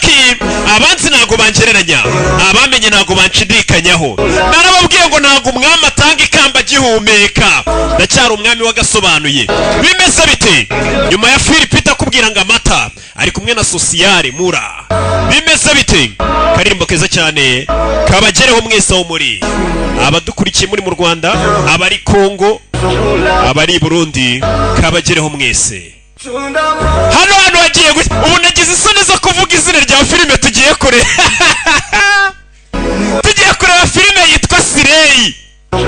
Jackie. Abanzi ntabwo bangereranya, abamenye ntabwo banshidikanyaho. Narababwiye ngo ntabwo umwami atanga ikamba agihumeka, ndacyari umwami w'agasobanuye. Bimeze bite nyuma ya Philip akubwira ngo amata ari kumwe na Sosiyare mura? Bimeze bite? Karirimbo keza cyane kabagereho mwese aho muri, abadukurikiye muri mu Rwanda, abari Kongo, abari i Burundi, kabagereho mwese. Hano hantu hagiye gushya. Ubu nagize isoni zo kuvuga izina rya filime tugiye kureba. Tugiye kureba filime yitwa Slay.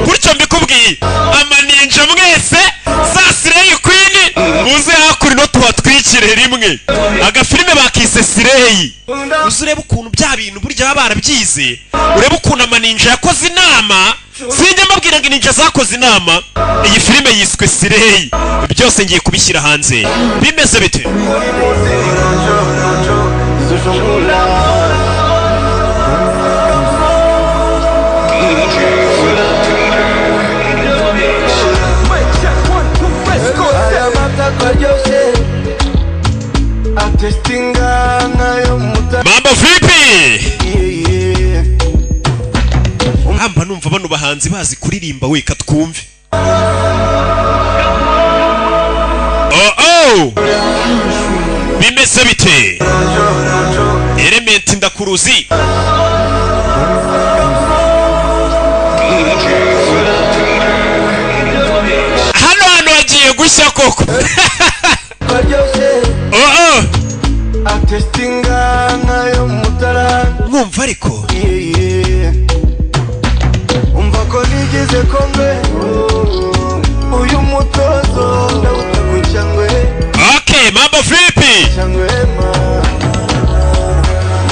Gutyo mbikubwiye, amaninja mwese, za slay queen, muze hakuno tuhatwikire rimwe. Agafilime bakise Slay. Uzi urebe ukuntu bya bintu burya baba barabyize, urebe ukuntu amaninja yakoze inama. Sinjya mbabwira ngo ininja zakoze inama. Iyi filime yiswe Slay. Byose ngiye kubishyira hanze. Bimeze bite? Aya mata aryoshye atesitinga nkayo muta. Mambo vipi? Hamba numva bano bahanzi bazi kuririmba we, katwumve. Oh, bimeze bite? Element ndakuruzi. Hano hantu hagiye gushya koko. Oh, atesitinga nkayo mutara. Mwumva ariko umva ko nigeze kombe uyu mutozo ndawutakucyangwe. Okay, mambo vipi?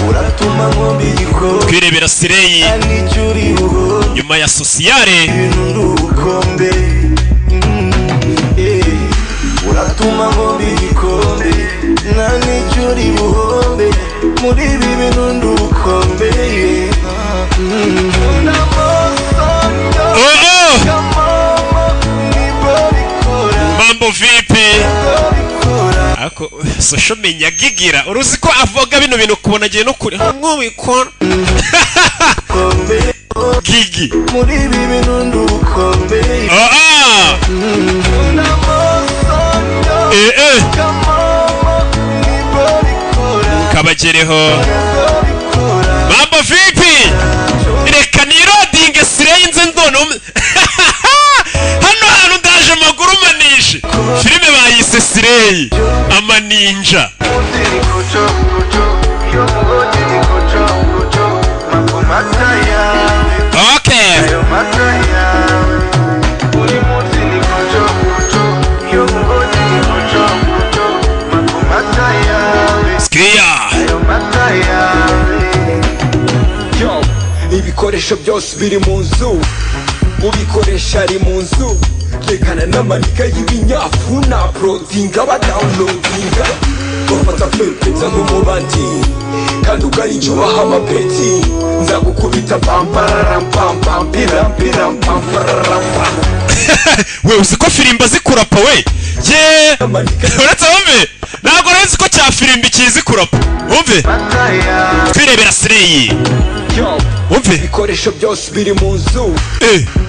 Uratuma nkombi igikoni. Twirebera Slay nyuma ya Sosiyare. Urukombe uratuma nkombi igikombe nta n'icyo uri buhombe muri ibi bintu ndukombe. Oh, mambo vipi? Ako social media gigira uruzi ko avuga bino bintu kubona agiye no kure nk'ubikora gigi muri ibi bintu ndukombe. Oh, eh eh, kabagereho. Mambo vipi? Reka nirodinge Slay nze ndone hano hantu ndaje amaguru manishe. Filime bayise Slay amaninja. Okay, sikia. Ibikoresho byose biri mu nzu, ubikoresha ari mu nzu. Rekana n'amanika y'ibinyafu na uploadinga badownloadinga. Bafata pepeza nk'umubandi kandi ugarinja ubaha amapeti. Nzagukubita pamparampampampirampirampararapa. We uzi ko firimba zikurapa we? Ye, uretse wumve, ntabwo nari nzi ko cya firimbi kizi kurapa. Wumve, twirebera Slay. Wumve ibikoresho byose biri mu nzu,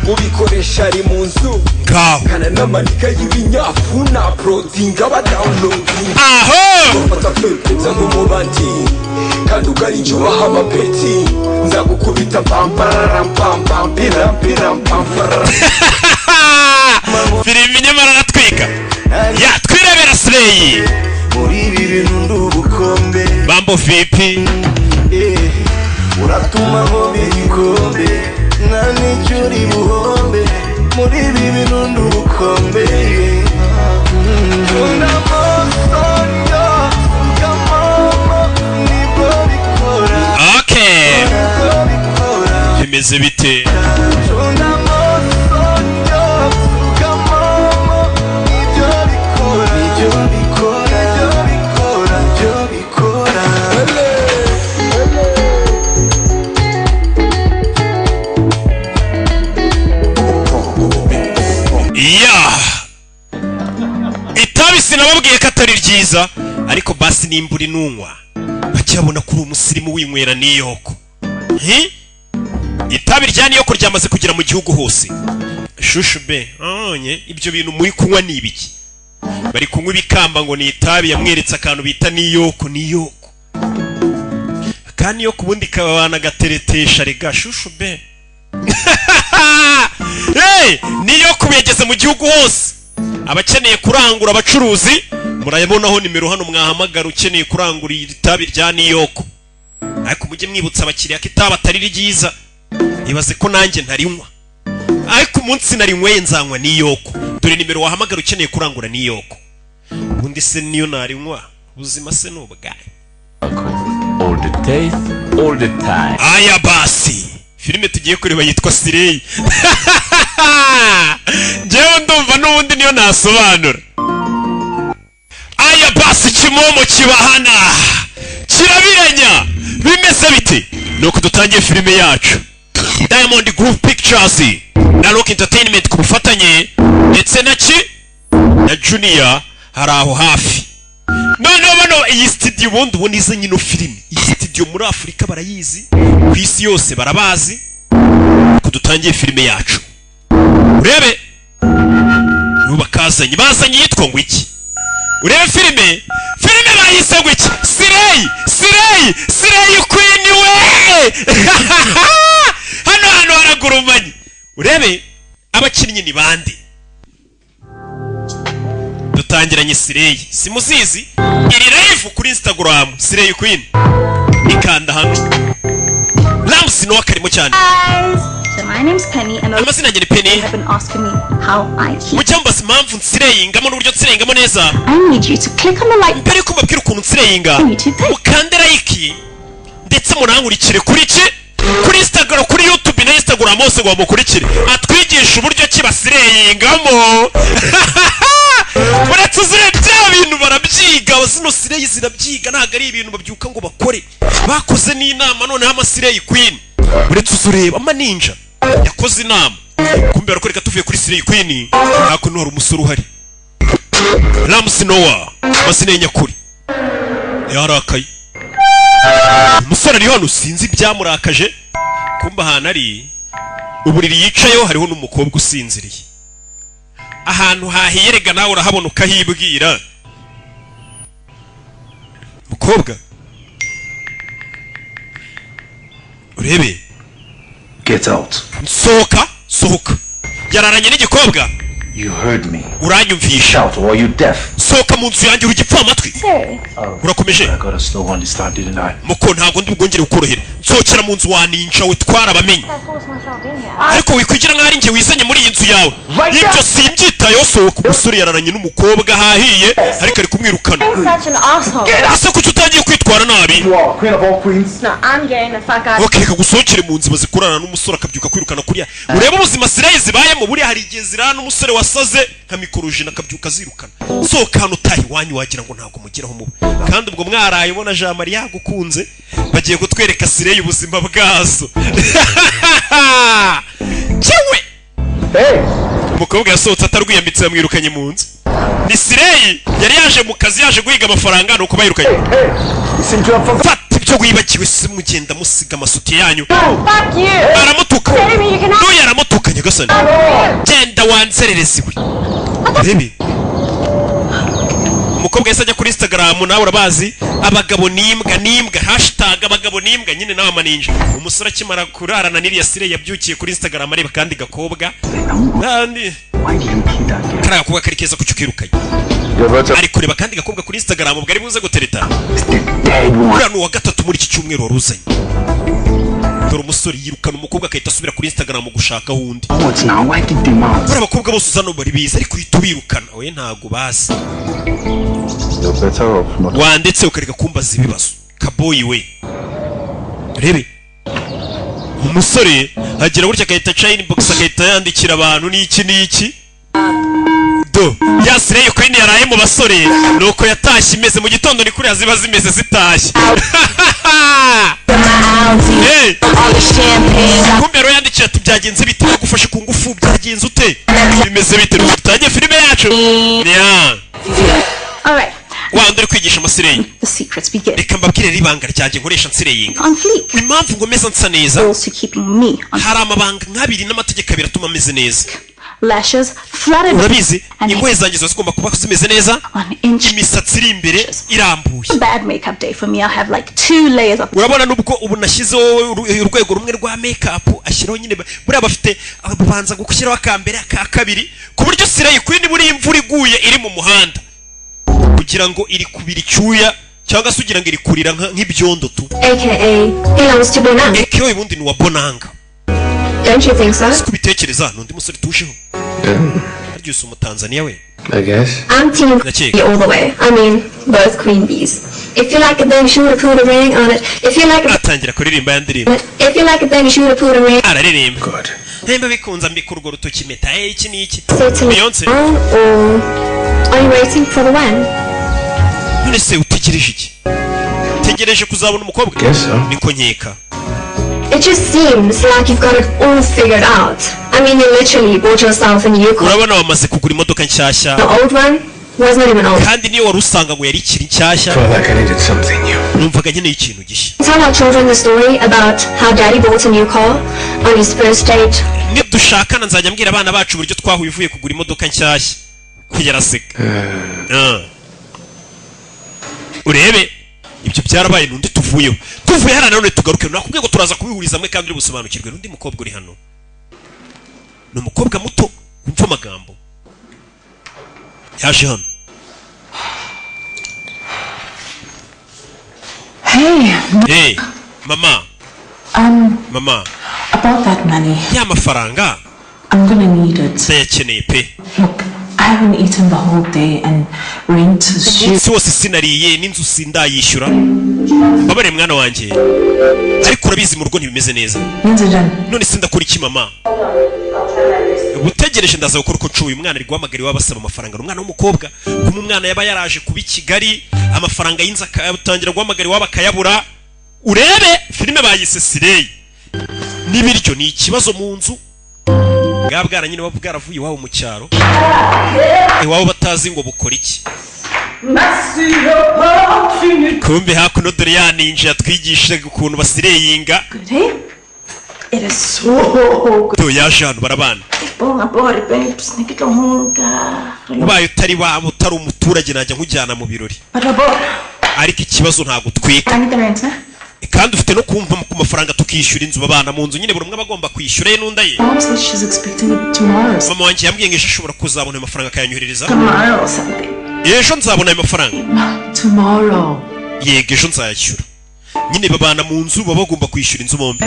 ubikoresha ari mu nzu. Ngaho kana n'amanika y'ibinyafu na uploadinga badownloadinga. Aho bafata pepeza nk'umubandi kandi ugarinja ubaha amapeti. Nzagukubita pamparampampampirampiramparara. Filimi nyamara aratwika ya. Twirebera Slay. Muri ibi bintu ndubukombe. Mambo vipi? Uratuma nkombe igikombe nta n'icyo uri buhombe muri ibi bintu ndubukombe. Okay, bimeze bite? Ya itabi sinababwiye ko atari ryiza, ariko basi nimba uri nunywa. Bajya babona ko uri umusirimu winywera niyoko. Hi? Itabi rya niyoko ryamaze kugera mu gihugu hose. Shushu be onye, ibyo bintu muri kunywa ni ibiki? Bari kunywa ibikamba ngo ni itabi. Yamweretse akantu bita niyoko. Niyoko kandi yo kubundi kababana gateretesha rega shushu be. Hey, niyo kubegeze mu gihugu hose. Abakeneye kurangura, abacuruzi, murayabonaho nimero hano mwahamagara ukeneye kurangura iri tabi rya niyoko. Ariko mujye mwibutsa abakiriya ko itabi atari ryiza. Ibaze ko nanjye ntarinywa, ariko umunsi narinyweye nzanywa niyoko. Dore nimero wahamagara ukeneye kurangura niyoko. Ubundi se niyo narinywa, ubuzima se ni ubwayo? All the taste, all the time. Aya basi, filime tugiye kureba yitwa Slay. Njyewe ndumva n'ubundi niyo nasobanura. Aya basi, kimomo kibahana kirabiranya, bimeze bite? Nuko dutangiye filime yacu. Diamond Group Pictures na Rock Entertainment ku bufatanye ndetse na ki na Junior hari aho hafi. Noneho bano iyi studio ubundi ubona izanye ino filime, iyi studio muri Afurika barayizi, ku isi yose barabazi. Ko dutangiye filime yacu, urebe nibo bakazanye, bazanye yitwa ngo iki? Urebe filime, filime bayise ngo iki? Slay, Slay, Slay Queen we! Hano hantu haragurumanye. Urebe abakinnyi ni bande. Dutangiranye Slay, simuzizi, iri live kuri Instagram. Slay Queen ikanda hano. Ramsey Noah karimo cyane. Guys! So my name's Penny and Amazina yanjye ni Penny. have been asking me how I keep. Mujye mumbaza impamvu nslayingamo n'uburyo nslayingamo neza. I need you to click on the like Mbere yuko mbabwira ukuntu nslayinga, YouTube page. mukande like ndetse munankurikire kuri ki? Kuri Instagram, kuri YouTube na Instagram hose ngo bamukurikire, atwigishe uburyo ki baslayingamo. Uretse uzire bya bintu barabyiga, zino slay zirabyiga, ntabwo ari ibintu babyuka ngo bakore. Bakoze n'inama noneho amaslay queen. Uretse uzureba amaninja yakoze inama. Kumbe barakwereka tuvuye kuri Slay Queen, hakuno hari umusore uhari, Ramsey Noah, amazina ye nyakuri. Yarakaye umusore ari hano, sinzi ibyamurakaje. Kumba ahantu ari uburiri yicayeho hariho n'umukobwa usinziriye. Ahantu hahiye rega nawe urahabona ukahibwira. Mukobwa, urebe. Get out. Sohoka, sohoka! Yararanye n'igikobwa. You heard me. Uranyumvisha? Shout or are you deaf? Sohoka mu nzu yanjye, uri amatwi? Sorry. Urakomeje. I got a slow one this time, didn't I? Muko ntabwo ndi bwongere kukorohera. Nsohokera mu nzu, waninja we, twarabamenye. I forced myself in here. Ariko wikwigira nk'aho ari njye wizanye muri iyi nzu yawe. Ibyo simbyitayeho, sohoka. Umusore yararanye n'umukobwa hahiye, ariko ari kumwirukana. I'm such an asshole. Ese kuki utangiye kwitwara nabi? You are queen of all queens. No, I'm getting the fuck out. Ok, reka gusohokere mu nzu. Bazikurana n'umusore akabyuka kwirukana kuriya. Urebe ubuzima slay zibayemo. Buriya hari igihe zirana n'umusore wasaze nka mikorojina, akabyuka azirukana. Sohoka hano, utaha iwanyu, wagira ngo ntabwo mugeraho muba. Kandi ubwo mwaraye ubona Jean Marie yagukunze. Bagiye kutwereka slay ubuzima bwazo. Cyewe! Hey! Umukobwa yasohotse atarwiyambitse, yamwirukanye mu nzu. Ni slay yari yaje mu kazi, yaje guhiga amafaranga, nuko bayirukanye. Hey! You seem to have forgotten. Fata ibyo wibagiwe se, mugenda musiga amasutiye yanyu. Fuck you! Aramutuka. Jeremy, you can have N'uyu aramutuka. Nyagasani, genda wanzererezi we! Urebe umukobwa yahise ajya kuri Instagram. Nawe urabazi, abagabo n'imbwa n'imbwa, #abagabonimbwa nyine nawe amaninja. Umusore akimara kurarana n'iriya slay yabyukiye kuri Instagram areba kandi gakobwa nandi. Why did you kill that girl? Kariya gakobwa kari keza, kuki ukirukanye? Ari kureba kandi gakobwa kuri Instagram ubwo ari buze gutereta. It's the dead one. Uriya ni uwa gatatu muri iki cyumweru wari uzanye. Dore umusore yirukana umukobwa, agahita asubira kuri Instagram gushakaho undi. What now? Why kick them out? Buriya abakobwa bose uzana bari biza, ariko uhita ubirukana, we ntago bazi. You're better off not. Wandetse ukareka kumbaza ibibazo, kaboyi we. Rebe umusore agira gutya agahita aca inbox, agahita yandikira abantu n'iki n'iki. Do ya slay queen yaraye mu basore, nuko yatashye imeze mu gitondo. Ni kuriya ziba zimeze zitashye. Hey! Kumbe rero yandikiye ati: "Byagenze bite? Bagufashe ku ngufu? Byagenze ute? Bimeze bite?" Nuko dutangiye filime yacu nya. Alright, Wa wundi uri kwigisha amaslay. the secrets begin. Reka mbabwire. Mbabwire rero ibanga ryanjye nkoresha nslayinga. On fleek. Impamvu ngomeza nsa neza, Rules to keeping me on. hari amabanga nk'abiri n'amategeko abiri atuma ameze neza. Lashes fluttered Urabizi, and ingohe zanjye ziba zigomba kuba zimeze neza, on inch. imisatsi iri imbere irambuye. Bad makeup day for me. I'll have like two layers of Urabona, nubwo ubu nashyizeho urwego rumwe rwa makeup, ashyiraho nyine, buriya bafite, babanza gushyiraho aka mbere, aka kabiri, ku buryo slay queen buriya imvura iguye iri mu muhanda kugira ngo iri kubira icyuya cyangwa se ugira ngo iri kurira nk'ibyondo tu. AKA belongs to Bonang. Ekewe ubundi ni uwa Bonanga. Don't you think so? Siko ubitekereza? Ni undi musore tujeho. Harya usa Umutanzaniya we? I guess. I'm team Ndakeka. all the way. I mean, both queen bees. If you like it, then you should have put a ring on it. If you like it, Atangira kuririmba ya ndirimbo. if you like it, then you should have put a ring. Araririmba. Good. Nimba bikunze ambika urwo rutoki impeta, iki n'iki. Settle Beyonce. down, or are you waiting for the one? None se utegereje iki? Utegereje kuzabona umukobwa? Guess so. Niko nkeka. It just seems like you've got it all figured out. I mean, you literally bought yourself a new car. Urabona wamaze kugura imodoka nshyashya. The old one was not even old. Kandi niyo wari usanga ngo yari ikiri nshyashya. Felt like I needed something new. Numvaga nkeneye ikintu gishya. Tell our children the story about how Daddy bought a new car on his first date. Nidushakana nzajya mbwira abana bacu uburyo twahuye uvuye kugura imodoka nshyashya. Kugera aseka. Ah. Urebe ibyo byarabaye. N'undi tuvuyeho, tuvuye hariya nanone tugaruke. Nakubwiye ngo turaza kubihuriza hamwe kandi uri busobanukirwe. N'undi mukobwa uri hano ni umukobwa muto, wumva amagambo, yaje hano. Hey, Hey mama. Mama. About that money, Ya mafaranga, I'm gonna need it. Ndayakeneye pe. Look, I haven't eaten the whole day and rent is due. Umunsi wose sinariye, n'inzu sindayishyura. Mbabare mwana wanjye, ariko urabizi mu rugo ntibimeze neza. Ngenze. None se ndakora iki mama? Utegereje, ndaza gukora uko nshoboye. Umwana ari guhamagara iwabo asaba amafaranga. Ni umwana w'umukobwa. Kuma umwana yaba yaraje kuba i Kigali, amafaranga y'inzu akatangira guhamagara iwabo akayabura. Urebe filime bayise Slay. N'ibiryo ni ikibazo mu nzu. Bwa bwana nyine buba bwaravuye iwabo mu cyaro, iwabo batazi ngo bukora iki. Kumbe hakuno dore ya ninja yatwigisha ukuntu baslayinga. It is so good. To yaje hano barabana. Bonga body, babes. Nikitohonga. Ubaye utari waba utari umuturage najya nkujyana mu birori. But about Ariko ikibazo ntabwo utwika. I need the rent, huh? Kandi ufite no kumva ku mafaranga tukishyura inzu. Babana mu nzu nyine, buri umwe aba agomba kwishyura ye n'undi aye. Mom says she's expecting it tomorrow. Mama wanjye yambwiye ngo ejo ashobora kuzabona ayo mafaranga akayanyoherereza. Tomorrow or something. Ejo nzabona ayo mafaranga. Tomorrow. Yego, ejo nzayashyura nyine. Babana mu nzu, baba bagomba kwishyura inzu bombi.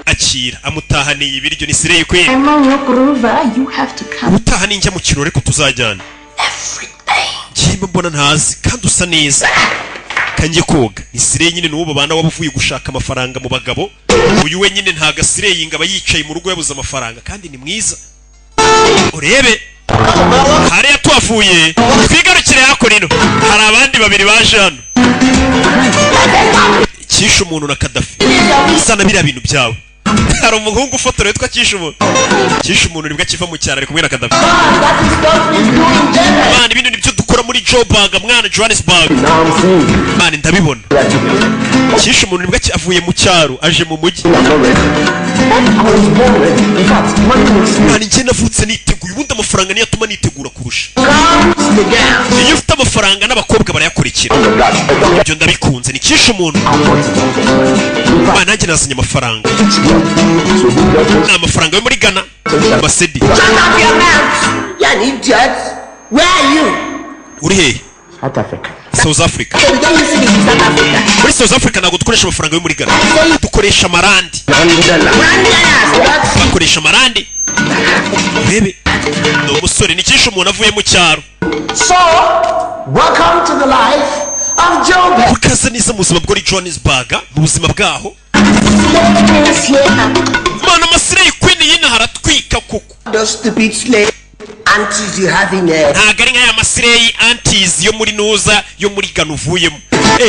Akira, amutahaniye ibiryo. Ni slay queen. I'm on Groove. You have to come. Ubutaha ninjya mu kirori ariko tuzajyana. Njyewe mbona ntazi kandi usa neza, kanjye koga. Ni slay nyine, n'uwo babana waba uvuye gushaka amafaranga mu bagabo. Uyu we nyine ntago aslayinga, aba yicaye mu rugo yabuze amafaranga kandi ni mwiza. Urebe hariya tuhavuye, twigarukire hakuno. Hari abandi babiri baje hano, kishe umuntu na Kadafi. Sana biriya bintu byawe. Hari umuhungu ufotora witwa kishe umuntu. Kishe umuntu nibwo akiva mu cyaro, ari kumwe na Kadafi. Mwana, ibintu nibyo dukora muri Joburg mwana, Johannesburg mwana, ndabibona. Kishe umuntu nibwo avuye mu cyaro aje mu mujyi. Mwana, njye navutse niteguye. Ubundi amafaranga niyo atuma nitegura kurusha. Iyo ufite amafaranga n'abakobwa barayakurikira, ibyo ndabikunze. Ni kishe umuntu. Mwana, nanjye nazanye amafaranga, ni amafaranga yo muri Ghana, amasedi. You idiot! Where are you? Uri hehe? South Africa. South Africa. We don't use it in South Africa. Muri South Africa ntabwo dukoresha amafaranga yo muri Ghana, dukoresha amarandi. What? Bakoresha amarandi. Urebe ni umusore, ni kishe umuntu avuye mu cyaro. So, welcome to the life of Joburg. Ukaze neza mu buzima bwo muri Johannesburg, mu buzima bwaho. Things here are Mana, amaslay queen y'inaha haratwika kuko. Those stupid slave aunties you have in there. Ntabwo ari nk'aya maslay aunties yo muri nuza, yo muri Ghana uvuyemo.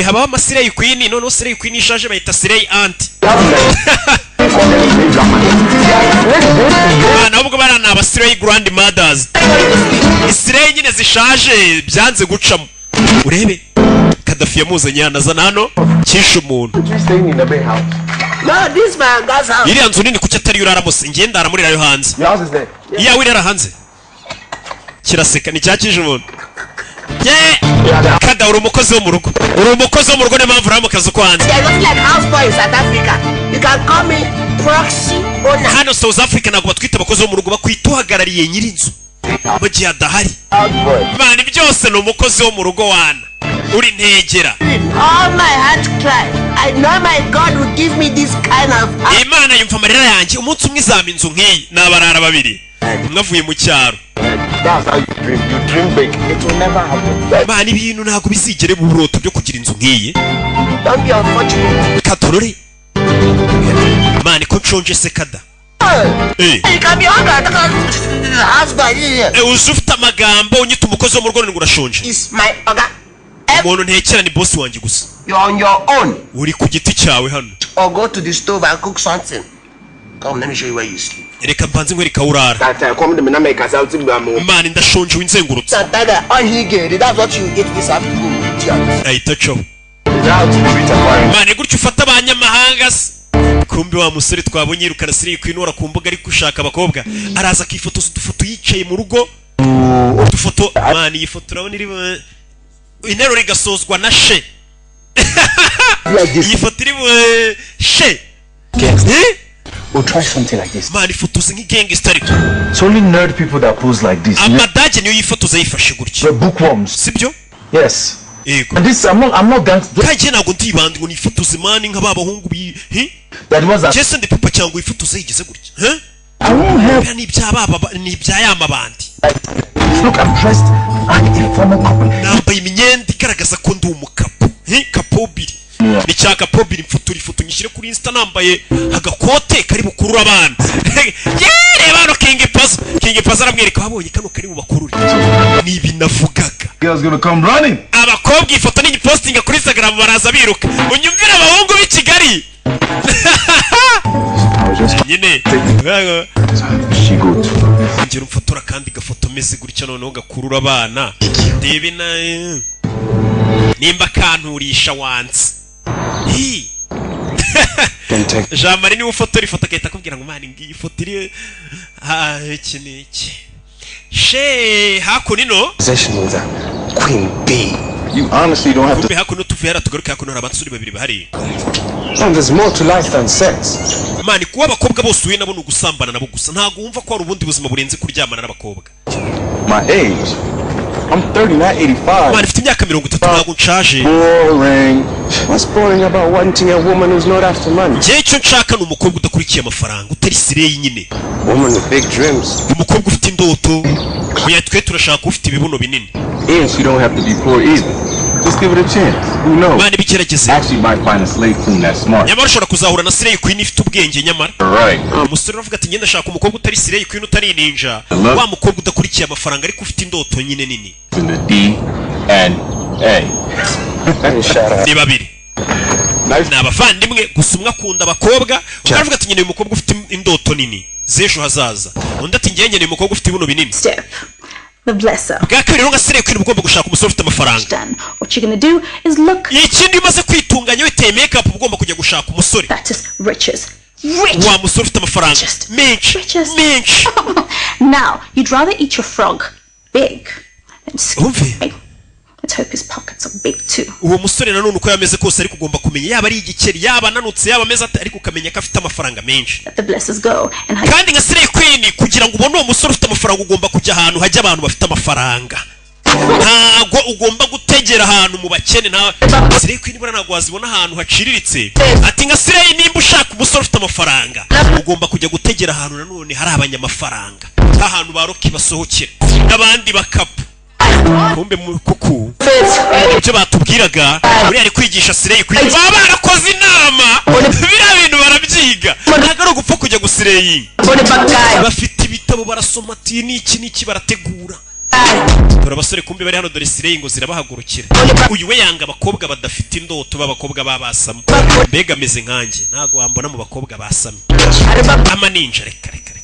Habaho amaslay queen. Noneho slay queen ishaje bayita slay auntie. Bana, ahubwo bariya ni abaslay grandmothers, islay nyine zishaje byanze gucamo. Urebe Kadafi. Kadafi yamuzanye hano, azana hano cyishe umuntu. You staying in the big house? No, this man God's house. Iriya nzu nini kuki atari yo uraramo se? Njye ndara muri ayo hanze. Your house is there. Iyawe irara hanze. Kiraseka ni cyakije umuntu. Ye kada, uri umukozi wo mu rugo, uri umukozi wo mu rugo, niyo mpamvu uri mu kazi ko hanze. They're not like houseboy in South Africa. You can call me proxy owner. Hano South Africa ntabwo batwita abakozi bo mu rugo, bakwita uhagarariye nyir'inzu mu gihe adahari. Mani byose ni umukozi wo mu rugo, wana uri ntegera. All my heart cry. I know my God will give me this kind of house. Imana yumva amarira yanjye, umunsi umwe izama inzu nk'iyi. Ni abarara babiri, umwe avuye mu cyaro. That's how you dream. You dream big. It will never happen. Mani, ibintu ntabwo bizigere mu buroto byo kugira inzu nk'iyi. Don't be unfortunate. Katorore mani, ko nshonje se kada? Eh. You can be hungry. Houseboy. Eh, uzi ufite amagambo unyita umukozi wo mu rugo ngo urashonje. Is my oga. Umuntu ntekera ni boss wanjye gusa. You're on your own. Uri ku giti cyawe hano. Or go to the stove and cook something. Come, let me show you where you sleep. Reka mbanze nkwereka aho urara. That come to me now make us out to be Mani, ndashonje, winzengurutse. Santaga on Higeri. That's what you eat this afternoon. Idiot. Ahita acaho. How to treat a foreign. Mani, gutyo ufata abanyamahanga se? Kumbe wa musore twabonye yirukana siriya kwinura ku mbuga ari gushaka abakobwa, araza akifotoza udufoto yicaye mu rugo, udufoto. Mani, iyi foto urabona iri interuro igasozwa na she. Iyi foto iri she. Eh? We'll try something like this. Mani, ifotoze nk'igangster ariko. It's only nerd people that pose like this. Amadage niyo yifotoza yifashe gutya. The bookworms. Sibyo? Yes. Yego. And this, I'm not gangster. Kandi ntabwo ndibanda ngo nifotoze mani nk'aba bahungu bi hi? That was a. Njye se ndi papa cyangwa wifotoze yigize gutya? Huh? I won't help. Biriya ni ibya baba, ni ibya ya mabandi. Look, I'm dressed like a former couple. Nambaye imyenda igaragaza ko ndi umukapo. Hi, kapobiri ni cya kapobiri. Mfotora ifoto nyishyire kuri Insta nambaye agakote kari bukurura abana. Yeee, reba hano King Pazo. King Pazo aramwereka, wabonye kano kari bubakurure? Ni ibi navugaga. Girl's gonna come running. Abakobwa ifoto niyipostinga kuri Instagram baraza biruka. Unyumvire abahungu b'i Kigali nyine. She good. Ngira umfotora kandi gafoto meze gutya, noneho gakurura abana, ndebe na nimba kanturisha wansi. Hi. Can take. Jean Marie niwe ufotora ifoto agahita akubwira ngo mani ngiyi ifoto iri ha iki ni iki she hakuno ino. Possession with a queen bee. You honestly don't have to. Kumbe hakuno tuvuye hariya tugaruke hakuno, hari abasore babiri bahari. Man, there's more to life than sex. Mani, kuba abakobwa bose uhuye nabo ni ugusambana nabo gusa, ntabwo wumva ko hari ubundi buzima burenze kuryamana n'abakobwa? My age. I'm 30, not 85. Mani, mfite imyaka 30, ntabwo nshaje. Boring. What's boring about wanting a woman who's not after money? Njyewe icyo nshaka ni umukobwa udakurikiye amafaranga, utari slay nyine. Woman with big dreams. Umukobwa ufite indoto. Oya, twe turashaka ufite ibibuno binini. And she don't have to be poor either. Just give it a chance. Who knows? Mani, bigerageze. Actually might find a slave queen that's smart. Nyamara ushobora kuzahura na slay queen ifite ubwenge nyamara. Right. Umusore aravuga ati ngenda ashaka umukobwa utari slay queen, utari ninja, Love. wa mukobwa udakurikiye amafaranga ariko ufite indoto nyine nini. In the D and A. Shut up. Ni babiri, ni abavandimwe, gusa umwe akunda abakobwa, undi aravuga ati nkeneye umukobwa ufite indoto nini z'ejo hazaza, undi ati ngewe nkeneye umukobwa ufite ibibuno binini. Step. The blesser. Bwa kabiri rero, nka slay queen, uba ugomba gushaka umusore ufite amafaranga. Done. What you're gonna do is look Ikindi, iyo umaze kwitunganya witeye make up, uba ugomba kujya gushaka umusore that is riches. Rich. wa musore ufite amafaranga menshi menshi. Now, you'd rather eat your frog big than Umve. Let's hope his pockets are big too. Uwo musore nanone uko yameze kose, ariko ugomba kumenya yaba ari igikeri, yaba ananutse, yaba ameze ate, ariko ukamenya ko afite amafaranga menshi. Let the blessers go and how Kandi nka slay queen, kugira ngo ubone uwo musore ufite amafaranga, ugomba kujya ahantu hajya abantu bafite amafaranga, ntago ugomba gutegera ahantu mu bakene. Nta slay queen buriya ntabwo wazibona ahantu haciriritse. Ati nka slay, nimba ushaka umusore ufite amafaranga, ugomba kujya gutegera ahantu nanone hari abanyamafaranga, ahantu ba Rocky basohokera n'abandi bakapu. Kumbe mu kuku ibyo batubwiraga, buriya ari kwigisha slay queen, baba barakoze inama, biriya bintu barabyiga, ntabwo ari ugupfa kujya guslayinga. Bafite ibitabo barasoma, ati n'iki n'iki barategura. Dore abasore kumbe bari hano, dore slay ngo zirabahagurukira. Uyu we yanga abakobwa badafite indoto, b'abakobwa babasamo, mbega ameze nkanjye, ntabwo wambona mu bakobwa basamye ama ninja. Reka reka reka.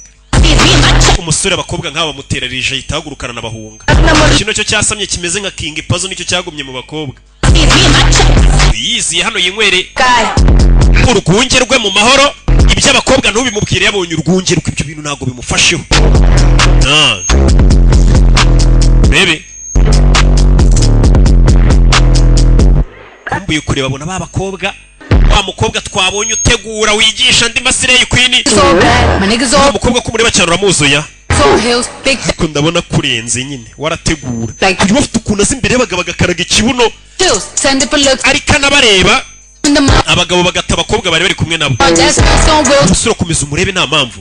Umusore abakobwa nk'aba bamutera rije, ahita ahagurukana n'abahunga. Kino cyo cyasamye kimeze nka King Pazo, nicyo cyagumye mu bakobwa. Me and my checks. Yiziye hano yinywere Guy. urwunge rwe mu mahoro. Iby'abakobwa ntubimubwire, yabonye urwunge rwe, ibyo bintu ntabwo bimufasheho. Ah. Rebe kumbuye kureba, abona ba bakobwa, wa mukobwa twabonye utegura wigisha andi ma slay queen. So bad. My niggas all Umukobwa ko mureba cyane uramuzuya. so hills. Big Ariko ndabona kurenze nyine warategura. Uyu bafite ukuntu aza imbere y'abagabo agakaraga ikibuno chills. Send it for looks. ariko anabareba In the mouth. abagabo bagata abakobwa bari bari kumwe nabo. That's on wheels. Umusore akomeza umurebe, nta mpamvu.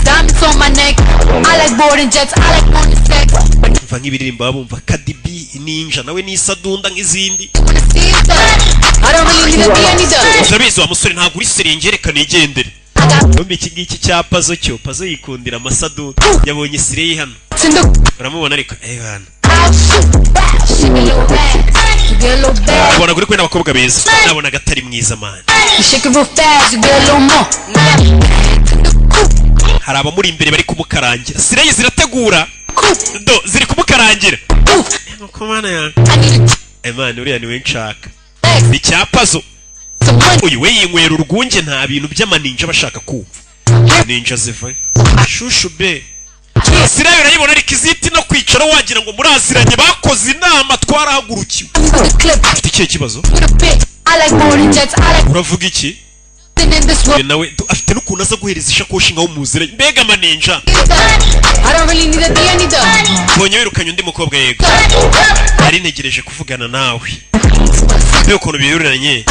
Diamonds on my neck. I like boarding jets. I like more than sex. But Mva nk'ibiririmbo baba bumva Cardi B, Ninja nawe n'isadunda nk'izindi. wanna see it done. I don't really need a D, I need a. Urabizi wa musore, ntabwo uri sérieux, reka nigendere. Bombi iki ngiki cya Pazo cyo, Pazo yikundira amasadunda, yabonye slay hano. In the Uramubona ariko, eh bana. out, shoot, bow, shake a little ass. You get a little bad. Ubona kuri kumwe n'abakobwa beza, nabonaga atari mwiza man. You shake it real fast, you get a little more. Hari abamuri imbere bari kumukarangira. Slay zirategura do, ziri kumukarangira. Nuko mana yanjye, eh man, uriya niwe nshaka, ni cya Pazo. Uyu we yinywera urwunge, nta bintu by'amaninja bashaka kumva, ninja ziva shushu be. Slay urayibona ariko iziti no kwicara wagira ngo muraziranye, bakoze inama, twarahagurukiwe. Ufite ikihe kibazo? I like boarding jets. I like Uravuga iki? nothing in this world. Uyu nawe afite n'ukuntu aza guhereza ishakoshi nkaho muziranye, mbega amaninja. I don't really need a D, I need a. Mbonye wirukanye undi mukobwa. Yego, nari ntegereje kuvugana nawe. Mbega ukuntu bihereranye,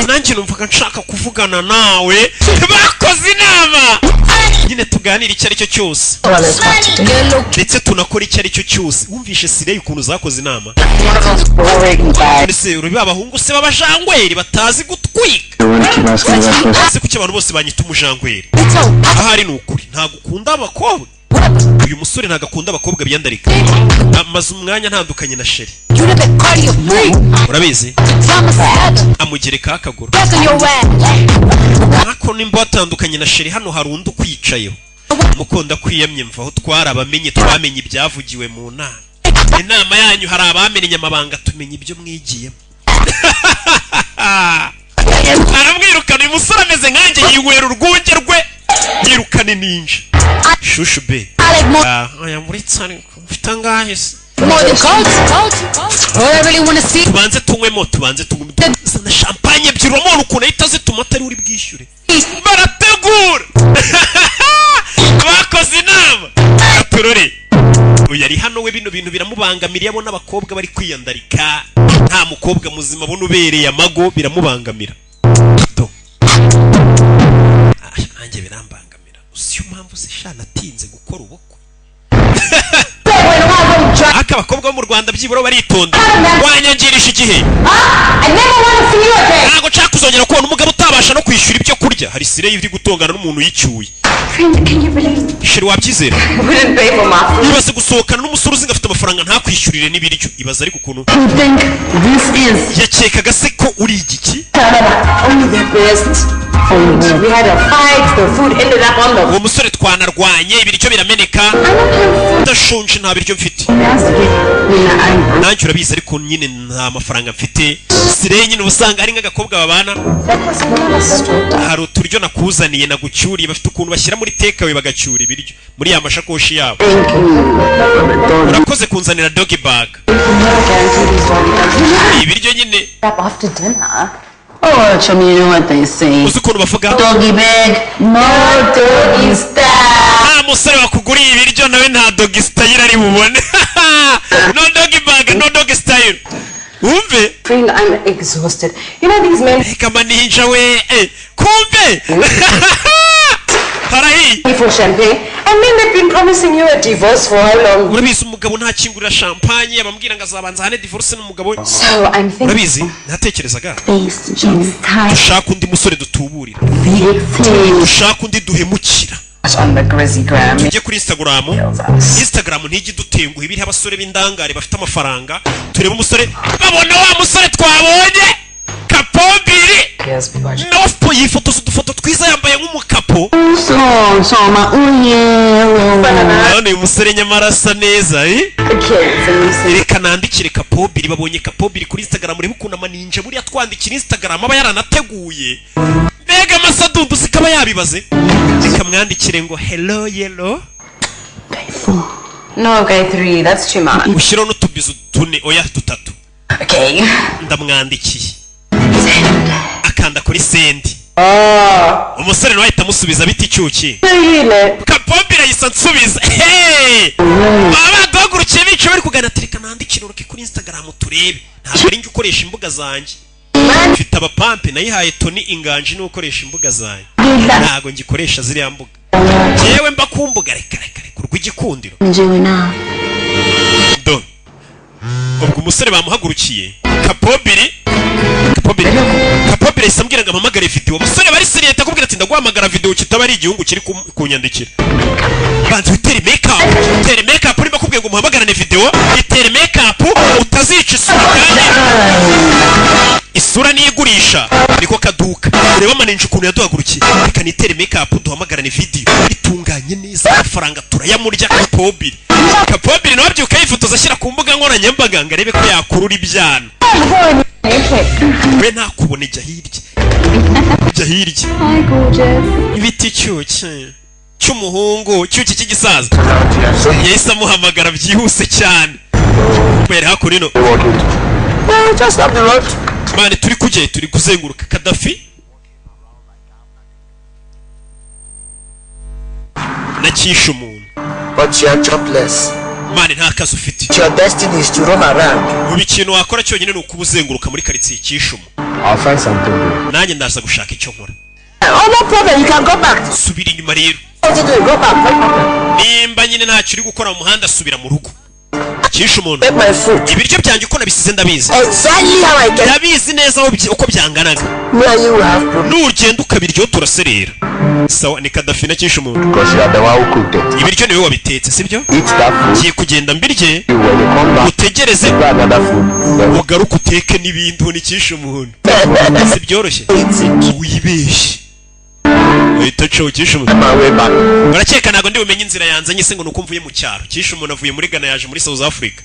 nanjye numvaga nshaka kuvugana nawe. Bakoze inama nyine, tuganire icyo ari cyo cyose, ndetse tunakora icyo ari cyo cyose. Wumvishe slay ukuntu zakoze inama? Ese uri ba bahungu se b'abajangweri batazi gutwika? Ese kuki abantu bose banyita umujangweri? Ahari ni ukuri, ntabwo ukunda abakobwa. Uyu musore ntabwo akunda abakobwa biyandarika. Amaze umwanya ntandukanye na chérie. You the big cardio freak. Urabizi. Drama together. Amugerekaho akaguru. Back on your ass. Ariko nimba watandukanye na chérie, hano hari undi ukwicayeho mukunda kwiyamye. Mvaho, twarabamenye, twamenye ibyavugiwe mu nama. Inama yanyu hari abamenye amabanga, tumenya ibyo mwigiyemo. Aramwirukana. Uyu musore ameze nkanjye, yinywera urwunge rwe, yirukane ninja shushu be. Ah, oya muritse, ariko mfite angahe se? More than coats. All I really wanna see. Tubanze tunywemo, tubanze tunywemo. Zana champagne ebyiri. Uramubona ukuntu ahita azituma atari uri bwishyure. Barategura, bakoze inama gaturore. Uyu ari hano we, bino bintu biramubangamira. Iyo abona abakobwa bari kwiyandarika, nta mukobwa muzima abona ubereye amago, biramubangamira. Do. Ah, nanjye birambangamira. Uzi iyo mpamvu se sha natinze gukora ubukwe? Ariko abakobwa bo mu Rwanda byibura baritonda. Wanyangirisha igihe, ntabwo nshaka kuzongera kubona umugabo utabasha no kwishyura ibyo kurya. Hari slay iri gutongana n'umuntu yicyuye. Friend, can you believe Chérie, wabyizera? wouldn't pay for my food? Ibaze gusohokana n'umusore uzi ngo afite amafaranga, ntakwishyurire n'ibiryo. Ibaze ariko ukuntu You think this is yakekaga se ko uri igiki? Only the best food. We had a fight. The food ended up on the Uwo musore twanarwanye, ibiryo birameneka, ndashonje, nta biryo mfite. Nanjye urabizi, ariko nyine nta mafaranga mfite. Slay nyine uba usanga ari nk'agakobwa babana, hari uturyo nakuzaniye, nagucyuriye. Bafite ukuntu bashyira muri takeaway, bagacyura ibiryo muri ya mashakoshi yabo. Urakoze kunzanira doggy bag, ibiryo nyine. Up after dinner. Oh, chum, you know what they say. Uzi ukuntu bavuga? Doggy bag, no doggy style. Nta musore wakuguriye ibiryo nawe nta doggy style ari bubone. No doggy bag, no doggy style, wumve. Friend, I'm exhausted. You know these men. Reka maninja we, kumbe harahiye. For champagne, and then they've been promising you a divorce for how long? Urabizi, umugabo ntakingurira champagne, abambwira ngo azabanza hane divorce n'umugabo we. So I'm thinking. Urabizi, natekerezaga dushaka undi musore dutuburira, dushaka undi duhemukira. On the Grizzly Gram. Tujye kuri Instagram. Instagram ntijya idutenguha, ibiriho abasore b'indangare bafite amafaranga. Turebe umusore babona, wa musore twabonye kapombiri nopo, yifotoza udufoto twiza yambaye nk'umukapo. Kapo. None uyu musore nyamara asa neza, eh? Reka nandikire Kapobiri. Babonye Kapobiri kuri Instagram. Urebe ukuntu amaninja buriya twandikira Instagram aba yaranateguye. Mbega amasadundu, sikaba yabibaze. Reka mwandikire ngo "Hello yellow." No, okay, three. That's too much. Ushyiraho n'utubizo tune, oya, dutatu. Okay. Ndamwandikiye, akanda kuri send. Umusore nawe ahita amusubiza biti icyuki. Kapobiri ahise ansubiza. Hey! Baba baduhagurukiye bicaye bari kuganira ati reka nandikire uruke kuri Instagram turebe. Ntabwo ari njye ukoresha imbuga zanjye, mfite abapampe. Nayihaye Toni Inganji, niwe ukoresha imbuga zanjye, ntabwo ngikoresha ziriya mbuga. Njyewe mba ku mbuga, reka reka reka, urw'igikundiro. Do ubwo umusore bamuhagurukiye Kapobiri. Kapobiri, Kapobiri ahise ambwira ngo ampamagare video. Umusore bari sérieux, akubwira ati ndaguhamagara video kitaba ari igihungu kiri kunyandikira. Banza witere make up, utere make up. Urimo akubwiye ngo muhamagarane video, itere make up utazica isura, kandi isura niyo igurisha, niko kaduka. Ureba amaninja ukuntu yaduhagurukiye. Reka nitere make up duhamagarane video itunganye neza, amafaranga turayamurya. Kapobiri, Kapobiri nawe abyuka yifotoza ashyira ku mbuga nkoranyambaga ngo arebe ko yakurura ibyana. We ntakubone, jya hirya, jya hirya. Hi, gorgeous. Ibiti cyuki cy'umuhungu, cyuki cy'igisaza. Yahise amuhamagara byihuse cyane kubera hakuno ino. Just up the road. Man, turi kujya, turi kuzenguruka Kadafi na cyishe umuntu. But you are jobless. Man, nta kazi ufite. Your destiny is to roam around. Ubu ikintu wakora cyonyine ni ukuba uzenguruka muri karitsiye cyishumu. I'll find something good. Nanjye ndaza gushaka icyo nkora. Oh, no problem. You can go back. Subira inyuma rero. What you do? Go back. No problem. Nimba nyine ntacyo uri gukora mu muhanda, subira mu rugo. Cyishe umuntu. Take my food. Ibiryo byanjye uko nabisize ndabizi. Exactly how I get. Ndabizi neza aho uko byanganaga. Me and you will have problems. Nugenda ukabiryo turaserera. Sawa, ni Kadafi na cyishe umuntu. Because you are the one who cooked it. Ibiryo niwe wabitetse, sibyo? Eat that food. Ngiye kugenda mbirye. You when you come back, utegereze prepare another food. Then ugaruke uteke n'ibindi. Ubu ni umuntu, si byoroshye, wibeshye uhita uca ukisha umuntu. my way back. Barakeka ntabwo ndi bumenye inzira yanzanye se ngo nuko mvuye mu cyaro. Kisha umuntu avuye muri Ghana yaje muri South Africa.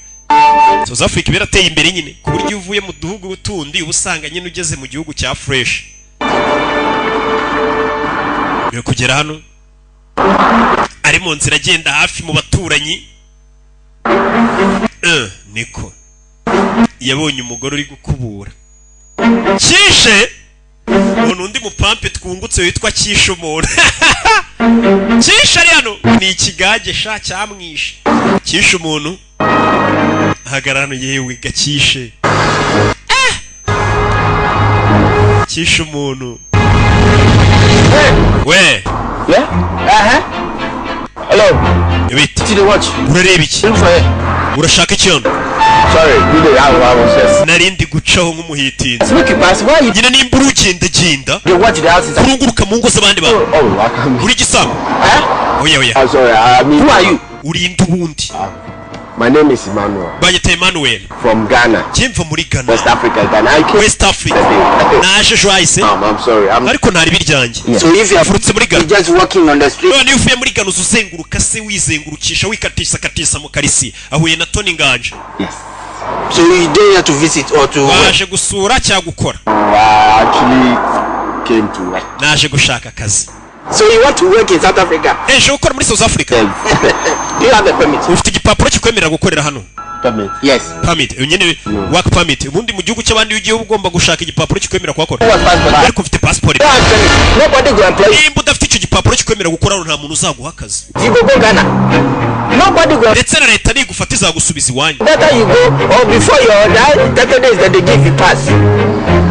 South Africa birateye imbere nyine, ku buryo iyo uvuye mu duhugu tundi uba usanga nyine ugeze mu gihugu cya fresh. Yo kugera hano ari mu nzira agenda hafi mu baturanyi, niko yabonye umugore uri gukubura. Kishe umuntu, undi mupampe twungutse witwa Kishe umuntu. Kishe ari hano, ni ikigage sha cyamwishe. Kishe umuntu ahagarara hano. Yewe gakishe, eh! Kishe umuntu we. Yeah? Uh-huh. Hello. Ibiti. See the watch. Urareba iki? Look for it. Urashaka iki hano? Sorry, you the I was just. Narindi gucaho nk'umuhitinzi. Look, pass. Why you Nyine nimba urugendagenda the watch the house is? urunguruka mu ngo z'abandi bantu. Oh, I can't. Uri igisambo. Huh? Oya, oya. I'm sorry. I mean, Who are you? Urinda ubundi? My name is Emmanuel Banyita Emmanuel. from Ghana, Njye muri Ghana. West Africa, Ghana. I came. West Africa. Naje ejo hahise. I'm sorry. I'm. Ariko ntari biryanjye. So if you are Mvurutse muri Ghana. just walking on the street, None iyo uvuye muri Ghana uza uzenguruka se, wizengurukisha, wikatisa katisa mu karisi. Ahuye na Tony Nganje. Yes. So you don't have to visit or to work. Waje gusura cyangwa gukora? I actually came to work. Naje gushaka akazi. So you want to work in South Africa? Ejo gukora muri South Africa. Yes. Do you have a permit? Ufite igipapuro kikwemerera gukorera hano? Permit. Yes. Permit nyine, work permit. Ubundi mu gihugu cy'abandi iyo ugiye uba ugomba gushaka igipapuro kikwemerera kuhakora. What passport? Ariko ufite passport? You have permit. Nobody will employ you. Nimba udafite icyo gipapuro kikwemerera gukora hano, nta muntu uzaguha akazi. You go Ghana. Nobody will. Ndetse na leta nigufata izagusubiza iwanyu. Better you go or before your that 30 days that they give you pass.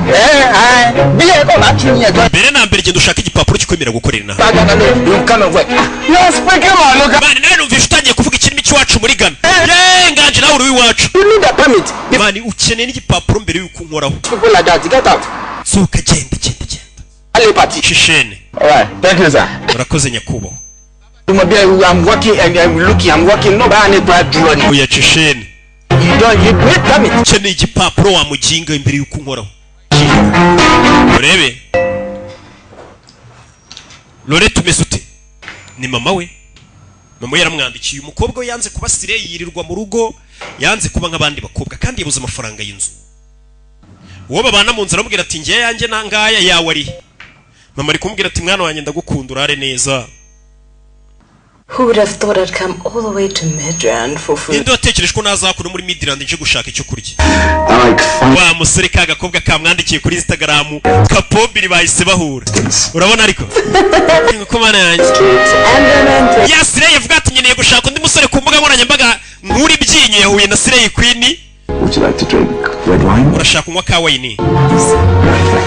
Eh, I be a come actually here. Mbere na mbere genda ushaka igipapuro kikwemerera gukorera inaha. Ghana, no, you come and work. You are speaking my local. Man, nawe numvishe utangiye kuvuga ikirimi cy'iwacu muri Ghana. Yeee, Nganje, nawe uri uw'iwacu. You need a permit. The Man, ukeneye n'igipapuro mbere y'uko unkoraho. people like that, get out. Sohoka, genda, genda, genda. Ale party. Shishene. All right. Thank you, sir. Urakoze nyakubahwa. I'm working and I'm looking, I'm working. No, but I need to draw. Oya, shishene. You don't, you need permit. Ukeneye igipapuro wa muginga imbere y'uko unkoraho. Urebe Lorette, umeze ute? Ni mama we. Mama we yaramwandikiye. Umukobwa we yanze kuba slay, yirirwa mu rugo, yanze kuba nk'abandi bakobwa, kandi yabuze amafaranga y'inzu. Uwo babana mu nzu aramubwira ati: "Ngewe yanjye nangaya, yawe ari?" Mama ari kumubwira ati: "Mwana wanjye, ndagukunda, urare neza." Who would have thought I'd come all the way to Midrand for food? Ninde watekereje ko nazakura muri Midrand nje gushaka icyo kurya? I like fine. Wa musore, ka gakobwa kamwandikiye kuri Instagram, kapobiri, bahise bahura. Urabona ariko ko mana yanjye And romantic. Ya slay avuga ati: "Nkeneye gushaka undi musore ku mbuga nkoranyambaga nkuri ibyinyo." Yahuye na slay queen. Would you like to drink red wine? Urashaka kunywa ka wine?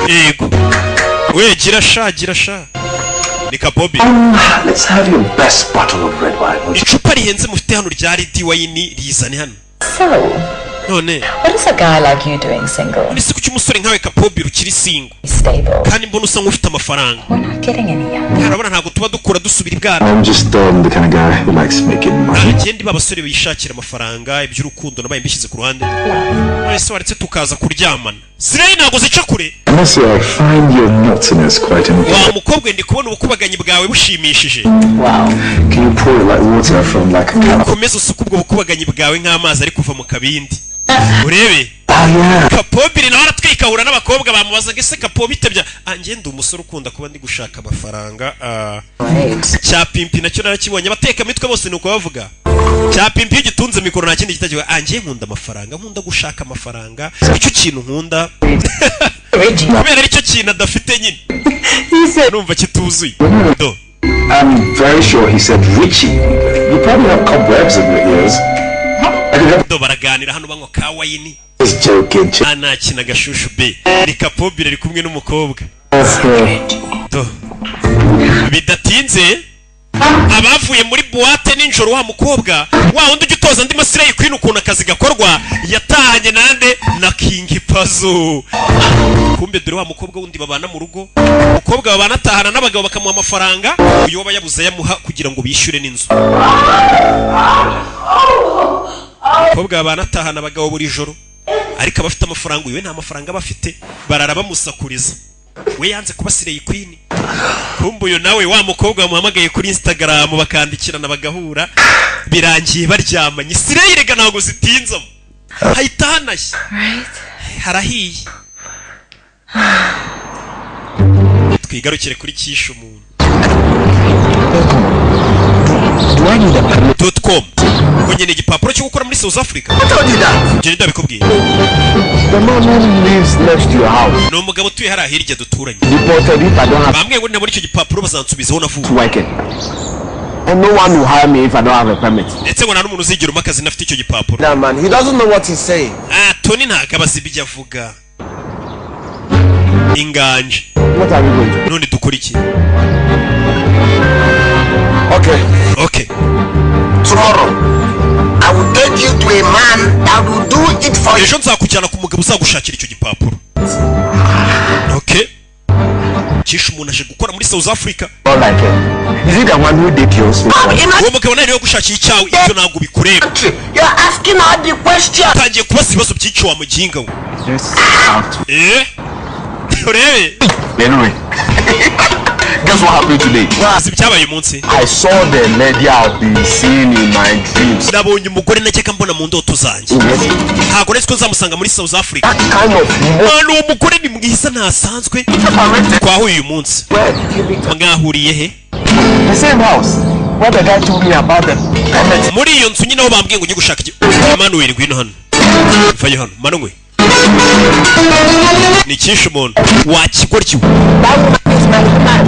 Yego we, gira sha, gira sha. Ni kapobi. Let's have your best bottle of red wine. Would you? Icupa rihenze mufite hano rya red wine, rizane hano. So, None what is a guy like you doing single? None se kuki umusore nkawe kapobi ukiri single? Stable. Kandi mbona usa nk'ufite amafaranga. We're not getting any younger. Urabona ntabwo tuba dukura, dusubira ibwana. I'm just the kind of guy who likes making money. Agenda ba abasore bishakira amafaranga, iby'urukundo nabaye mbishyize ku ruhande. None se waretse tukaza kuryamana? Slay ntabwo zica kure. I must say, I find your naughtiness quite Wa entertaining. mukobwa, ndi kubona ubukubaganyi bwawe bushimishije. Can you pour it like water from like a cup? Ukomeze usuke ubwo bukubaganyi bwawe nk'amazi ari kuva mu kabindi, urebe. Oh yeah. Kapobiri nawe aratwikahura n'abakobwa bamubazaga: "Ese kapo bitebya?" "Ah, njye ndi umusore ukunda kuba ndi gushaka amafaranga." Ah, cya pimpi nacyo narakibonye. Abatekamitwe bose ni uko bavuga. Cya pimpi iyo gitunze mikoro nta kindi kitakivuga: "Ah, njye nkunda amafaranga, nkunda gushaka amafaranga, icyo kintu nkunda." Kubera aricyo kintu adafite nyine, numva kituzuye do. I'm very sure he said Richie. You probably have cobwebs in your ears. I could have Do baraganira hano banywa ka wine. Just joking. Ah, nakina agashushu be. Ni kapobiri ari kumwe n'umukobwa. Do bidatinze abavuye muri boîte nijoro, wa mukobwa wa wundi ujya utoza andi ma slay queen ukuntu akazi gakorwa, yatahanye nande? Na King Pazo. Kumbe dore wa mukobwa wundi babana mu rugo. Umukobwa babana atahana n'abagabo bakamuha amafaranga, uyu waba yabuze ayamuha kugira ngo bishyure n'inzu. Umukobwa babana atahana abagabo buri joro, ariko aba afite amafaranga. Uyu we nta mafaranga aba afite, barara bamusakuriza. We yanze kuba slay queen. Kumbe uyu nawe, wa mukobwa wamuhamagaye kuri Instagram, bakandikirana, bagahura, birangiye baryamanye. Slay rega ntabwo zitinzamo, hahita hanashye. Harahiye. Twigarukire kuri kishe umuntu .com ngo nyine igipapuro cyo gukora muri South Africa. Ibyo ndabikubwiye. The man who lives next to your house. Ni umugabo utuye hariya hirya duturanye. Deported if I don't have Bambwiye ngo nabona icyo gipapuro bazansubizaho navuye. working. And no one will hire me if I don't have a permit. Ndetse ngo nta n'umuntu uzigera umpa akazi ntafite icyo gipapuro. Nah, man, he doesn't know what he's saying. Ah, Tony ntabwo aba azi ibyo avuga. Inganje. What are we going to None dukora iki? Okay. Okay. Tomorrow, I will take you to a man that will do it for you. Ejo nzakujyana ku mugabo uzagushakira icyo gipapuro. Okay, kishe umuntu aje gukora muri South Africa. Not like it. Is it the one who did yours? Uwo mugabo nawe niwe gushakira icyawe, ibyo ntabwo bikureba. You're asking all the questions. Utangiye kubaza ibibazo byinshi, wa muginga we. Just out. Eh, urebe. Anyway, guess what happened today? Uzi ibyabaye uyu munsi? I saw the lady I've been seeing in my dreams. Nabonye umugore najyaga mbona mu ndoto zanjye. Ntabwo nari ko nzamusanga muri South Africa. Kind of. Mwana, uwo mugore ni mwiza, ntasanzwe. Twahuye uyu munsi. Mwahuriye he? The same house where the guy told me about the permit. Muri iyo nzu nyine aho bambwiye ngo ujye gushaka iki. Manuel, ngwino hano, vayo hano Manuel. Ni cyinshi umuntu wakigoryi.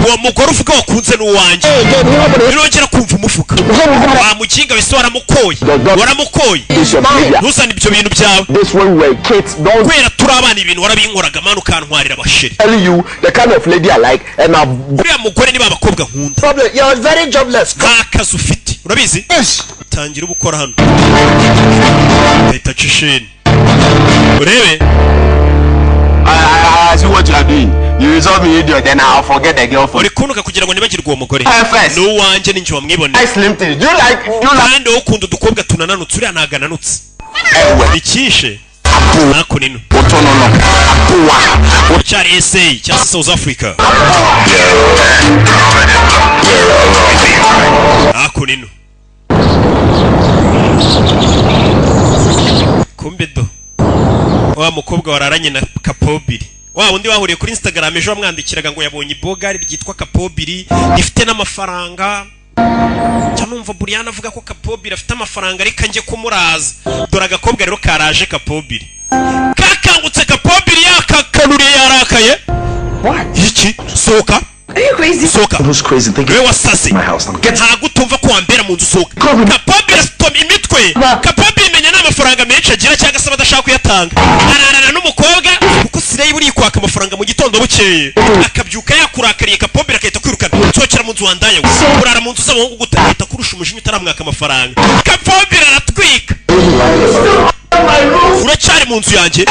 Uwo mugore uvuga wakunze ni uwanjye. Nirongera kumva umuvuga, wa mukinga wese, waramukoye, waramukoye. Ntuzane ibyo bintu byawe. This when we were kids, don't Kubera turi abana, ibintu warabinkoraga mani, ukantwarira abasheri. tell you the kind of lady I like, and I've Uriya mugore niba abakobwa nkunda. Problem. You're very jobless. Nta kazi ufite, urabizi. Tangira uba ukora hano. Leta cisheni, urebe. I see what you are doing. You resolve me idiot, then I'll forget the girl for Uri kuntuka kugira ngo nibagirwe uwo mugore. First. Ni uwanjye, ninjye wamwiboneye. Nice slim things. Do you like Kandi wowe ukunda udukobwa tunananutse, uriya ntabwo ananutse. Ikishe ntako nino cyari SA cyangwa se South Africa. Hakuno kumbe do wa mukobwa wararanye na Kapobiri, wa wundi bahuriye kuri Instagram ejo, wamwandikiraga ngo yabonye ibogari ryitwa Kapobiri rifite n'amafaranga. Cyangwa numva Buriyana avuga ko Kapobiri afite amafaranga, ariko njye kumuraza. Dore agakobwa rero karaje Kapobiri kakangutse. Kapobiri yakakanuriye, yarakaye. Iki? Sohoka, sohoka! Who's crazy? Think Niwe wasaze. my house. Now get Ntabwo utumva ko wambera mu nzu? Sohoka! Kapobiri asitoma imitwe. Kapobiri menya nta mafaranga menshi agira, cyangwa se aba adashaka kuyatanga. Ararana n'umukobwa kuko sireyi buriya kwaka amafaranga mu gitondo, bukeye akabyuka yakurakariye. Kapobiri agahita kwirukana: "Sohokera mu nzu, wandaye we! Urara mu nzu z'abahungu gute?" Ahita kurusha umujinya utaramwaka amafaranga. Kapobiri aratwika: "Uracyari mu nzu yanjye?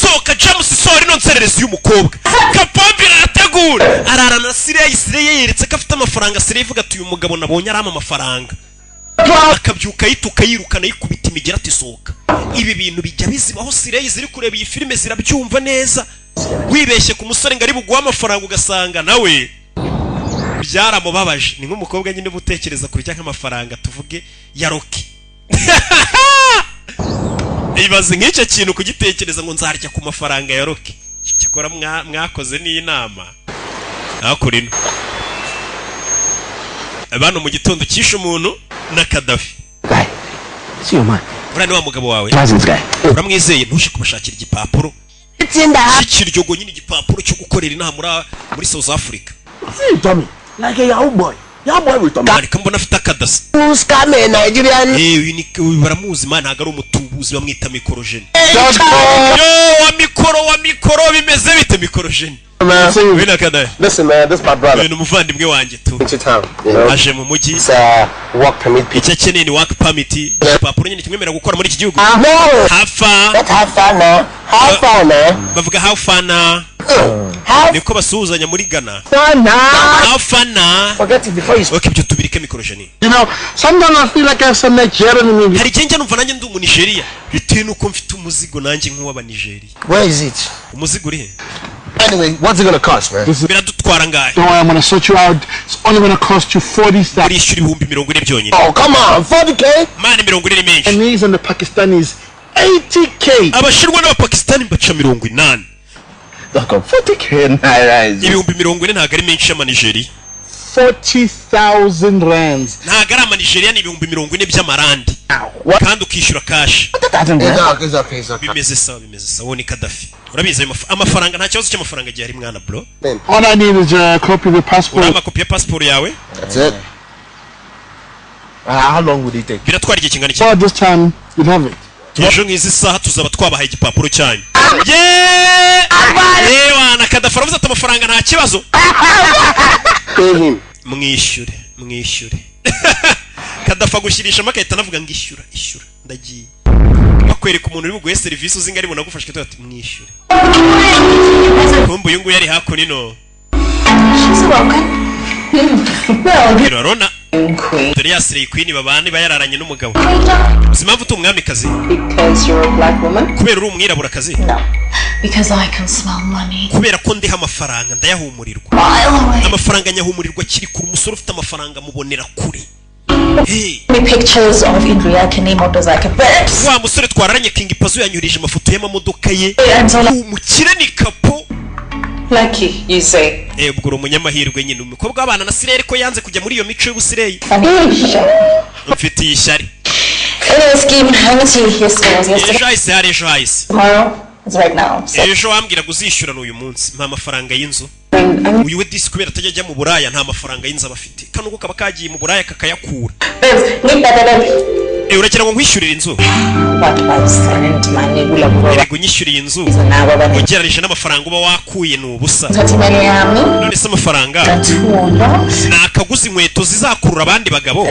Sohoka James, sohora ino nsererezi y'umukobwa!" Kapobiri arategura, ararana na Sireyi. Sireyi yeretse ko afite amafaranga. Sireyi ivuga ati: "Uyu mugabo nabonye arampa amafaranga." Akabyuka yituka, yirukana, yikubita imigera ati: "Sohoka!" Ibi bintu bijya bizibaho. Sireyi ziri kureba iyi filime zirabyumva neza. Wibeshye ku musore ngo ari buguhe amafaranga, ugasanga nawe byaramubabaje. Ni nk'umukobwa nyine uba utekereza kurya nk'amafaranga, tuvuge ya Rocky. Ibaze nk'icyo kintu kugitekereza ngo nzarya ku mafaranga ya Rocky. Cyakora mwakoze n'inama hakurino ino bano mu gitondo cyishe umuntu na Kadafi. See your man. Uriya ni wa mugabo wawe? Trust this guy. Uramwizeye? Ntuje kubashakira igipapuro cy'ikiryogo nyine, igipapuro cyo gukorera inaha muri South Africa. See Tommy, like a Yahoo boy. Yahoo boy with Tommy. Ariko mbona afite akadasa. Who's coming, Nigerian? Eh, uyu ni uyu baramuzi man, ntabwo ari umutubuzi, bamwita Mikorojeni. Yo, wa mikoro, wa mikoro, bimeze bite Mikorojeni? Man. We na Kadafi. Listen, man, this is my brother. Uyu ni umuvandimwe wanjye tu. Into town. You know? Aje mu mujyi. It's work permit. Icyo akeneye ni work permit, igipapuro nyine kimwemerera gukora muri iki gihugu. No. Hafa. Not how far now. How far now? Bavuga how far na. How Niko basuhuzanya muri Ghana. far now? How far na. Forget it before you Okay, ibyo tubirike, Mikorojeni. You know, sometimes I feel like I have some Nigerian in me. Hari igihe njya numva nanjye ndi Umunigeria, bitewe n'uko mfite umuzigo nanjye nk'uw'Abanigeria. Where is it? Umuzigo uri he? Anyway, what's it gonna cost, man? Biradutwara ngahe? Don't worry, I'm gonna sort you out. It's only gonna cost you 40,000. Urishyura 40,000 byonyine. Oh, come on, 40K? Man, 40 ni menshi. Chinese and the Pakistanis, 80K. Abashinwa n'Abapakistani baca 80. Look, 40K naira is 40,000 ntabwo ari menshi y'Amanigeria. 40,000 rands. Ntabwo ari Amanigeria, ni 40,000 by'amarandi, kandi ukishyura cash. It's okay, it's okay, it's okay. Bimeze sawa, bimeze sawa. Uwo ni Kadafi. Urabizi ayo amafaranga, nta kibazo cy'amafaranga igihe ari mwana, bro. All I need is a copy of your passport. Uriya makopi ya pasiporo yawe. That's it. How long would it take? Biratwara igihe kingana iki? By this time, you'd have it. Ejo nk'izi saha tuzaba twabahaye igipapuro cyanyu. Yeee, wana Kadafi aravuze ati amafaranga nta kibazo. Pay him. Mwishyure, mwishyure. Kadafi agushyirishamo agahita anavuga ngo ishyura, ishyura, ndagiye. Bakwereka umuntu uri buguhe serivisi uzi ngo ari bunagufashe, ati mwishyure. Kumbe uyu nguyu ari hakuno ino. She's welcome. Well, Rero Rona, dore ya Slay Queen babana, iba yararanye n'umugabo. Uzi impamvu uti umwamikazi? Because you're a black woman? Kubera uri umwiraburakazi? No. Because I can smell money. Kubera ko ndiha amafaranga, ndayahumurirwa. Mile away. Amafaranga nyahumurirwa akiri kure. Umusore ufite amafaranga mubonera kure. Hey. Me pictures of Indriakini motorcycle babes. Wa musore twararanye King Pazo yanyurije amafoto y'amamodoka ye. Umukire ni Kapo. Lucky, you say. Eh, ubwo uri umunyamahirwe nyine. Umukobwa w'abana na Sireyi, ariko yanze kujya muri iyo mico y'ubusireyi. Mfitiye ishyari. Anyway, scheme, how much you yesterday was yesterday. Ejo hahise hari ejo hahise. Tomorrow is right now. So Ejo wambwiraga uzishyura ni uyu munsi. Mpa amafaranga y'inzu. Uyu we disi, kubera atajya ajya mu Buraya, nta mafaranga y'inzu aba afite. Kano ko kaba kagiye mu Buraya kakayakura. Babes, need that babe. Eh, uragira ngo nkwishyurire inzu? What was rent money kula kuba Erega unyishyuriye inzu, ugereranyije n'amafaranga uba wakuye, ni ubusa. Thatha imali yami. None se amafaranga Ngathula. nakaguze inkweto zizakurura abandi bagabo,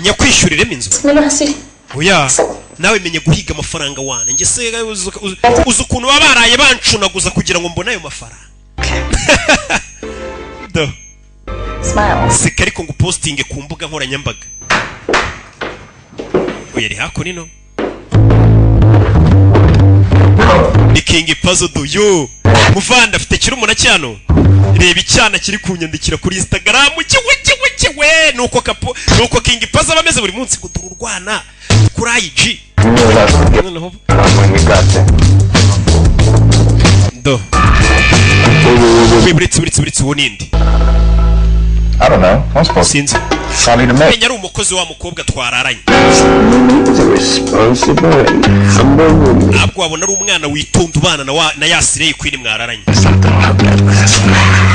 nyakwishyuriremo inzu? Mina si. Oya, nawe menye guhiga amafaranga wana. Njye se uzi ukuntu baba baraye bancunaguza kugira ngo mbone ayo mafaranga? Do. Smile. Seka ariko ngo upostinge ku mbuga nkoranyambaga. Oya, ari hakuno ino ni King Pazo. Do yo muvanda afite kirumuna cyano. Reba icyana kiri kunyandikira kuri Instagram, kiwe kiwe kiwe. Nuko kapo, nuko King Pazo aba ameze buri munsi ngo dore urwana kuri IG. Noneho When we got there. Do we, buretse, buretse, buretse, uwo ninde? I don't know. I'm supposed Sinzi. Probably the maid. Menya ari umukozi wa mukobwa twararanye. He's a responsible and humble woman. Ntabwo wabona ari umwana witonda ubana na wa na ya slay queen mwararanye.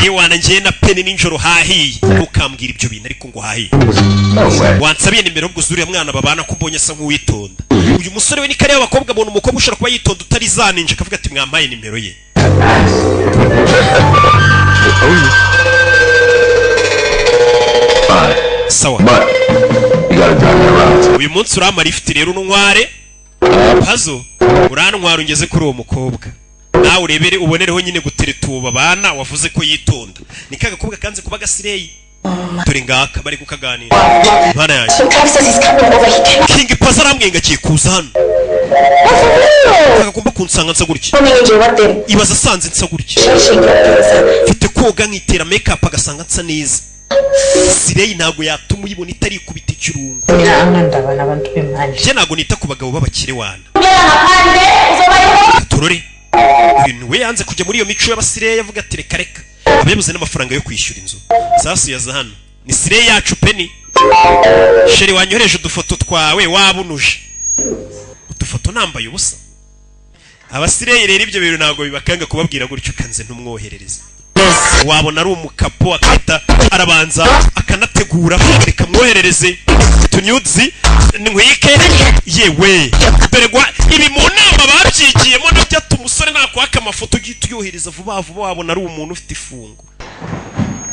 Iwana njye na Penny nijoro hahiye, ntukambwira ibyo bintu ariko ngo hahiye. No way. Wansabiye nimero ubwo zuriya mwana babana, ko mbonye asa nk'uwitonda? Uyu musore we ni kariya abakobwa abona umukobwa ushobora kuba yitonda utari za ninja, akavuga ati: "Mwampaye nimero ye." Fine. Sawa. But you gotta drive me around. Uyu munsi uramara ifite rero untware Pazo, urantwara ungeze kuri uwo mukobwa, nawe urebere ubonereho nyine gutereta uwo babana wavuze ko yitonda. Ni ka gakobwa kanze kuba gasireyi. Dore ngaka bari kukaganira, mana yanjye. So Travis says he's coming over. He cannot. King Pazo arambwiye ngo agiye kuza hano, agomba kunsanga nsa gutya. Coming in, what then? Ibaza asanze nsa gutya. Mfite koga nkitera make up, agasanga nsa neza. Slay ntabwo yatuma uyibona itarikubita ikirungo. Mina anginandaba nabantu bemali. Njye ntabwo nita ku bagabo b'abakire wana. Turore ibintu we yanze kujya muri iyo mico y'abasireyi, avuga ati: "Reka reka." Aba yabuze n'amafaranga yo kwishyura inzu. Sasu yaza hano ni slay yacu Penny. Chérie, wanyohereje udufoto twawe, wabunuje udufoto nambaye ubusa. Abasireyi rero ibyo bintu ntabwo bibakanga kubabwira gutyo. Ukanze ntumwoherereze, wabona ari umukapo akahita arabanza akanategura: "Reka mwoherereze utunyuzi ntwike." Yewe, dore gwa ibi mu nama babyigiyemo nabyo, ati umusore nakwaka amafoto ugihita uyohereza vuba vuba, wabona ari umuntu ufite ifungo.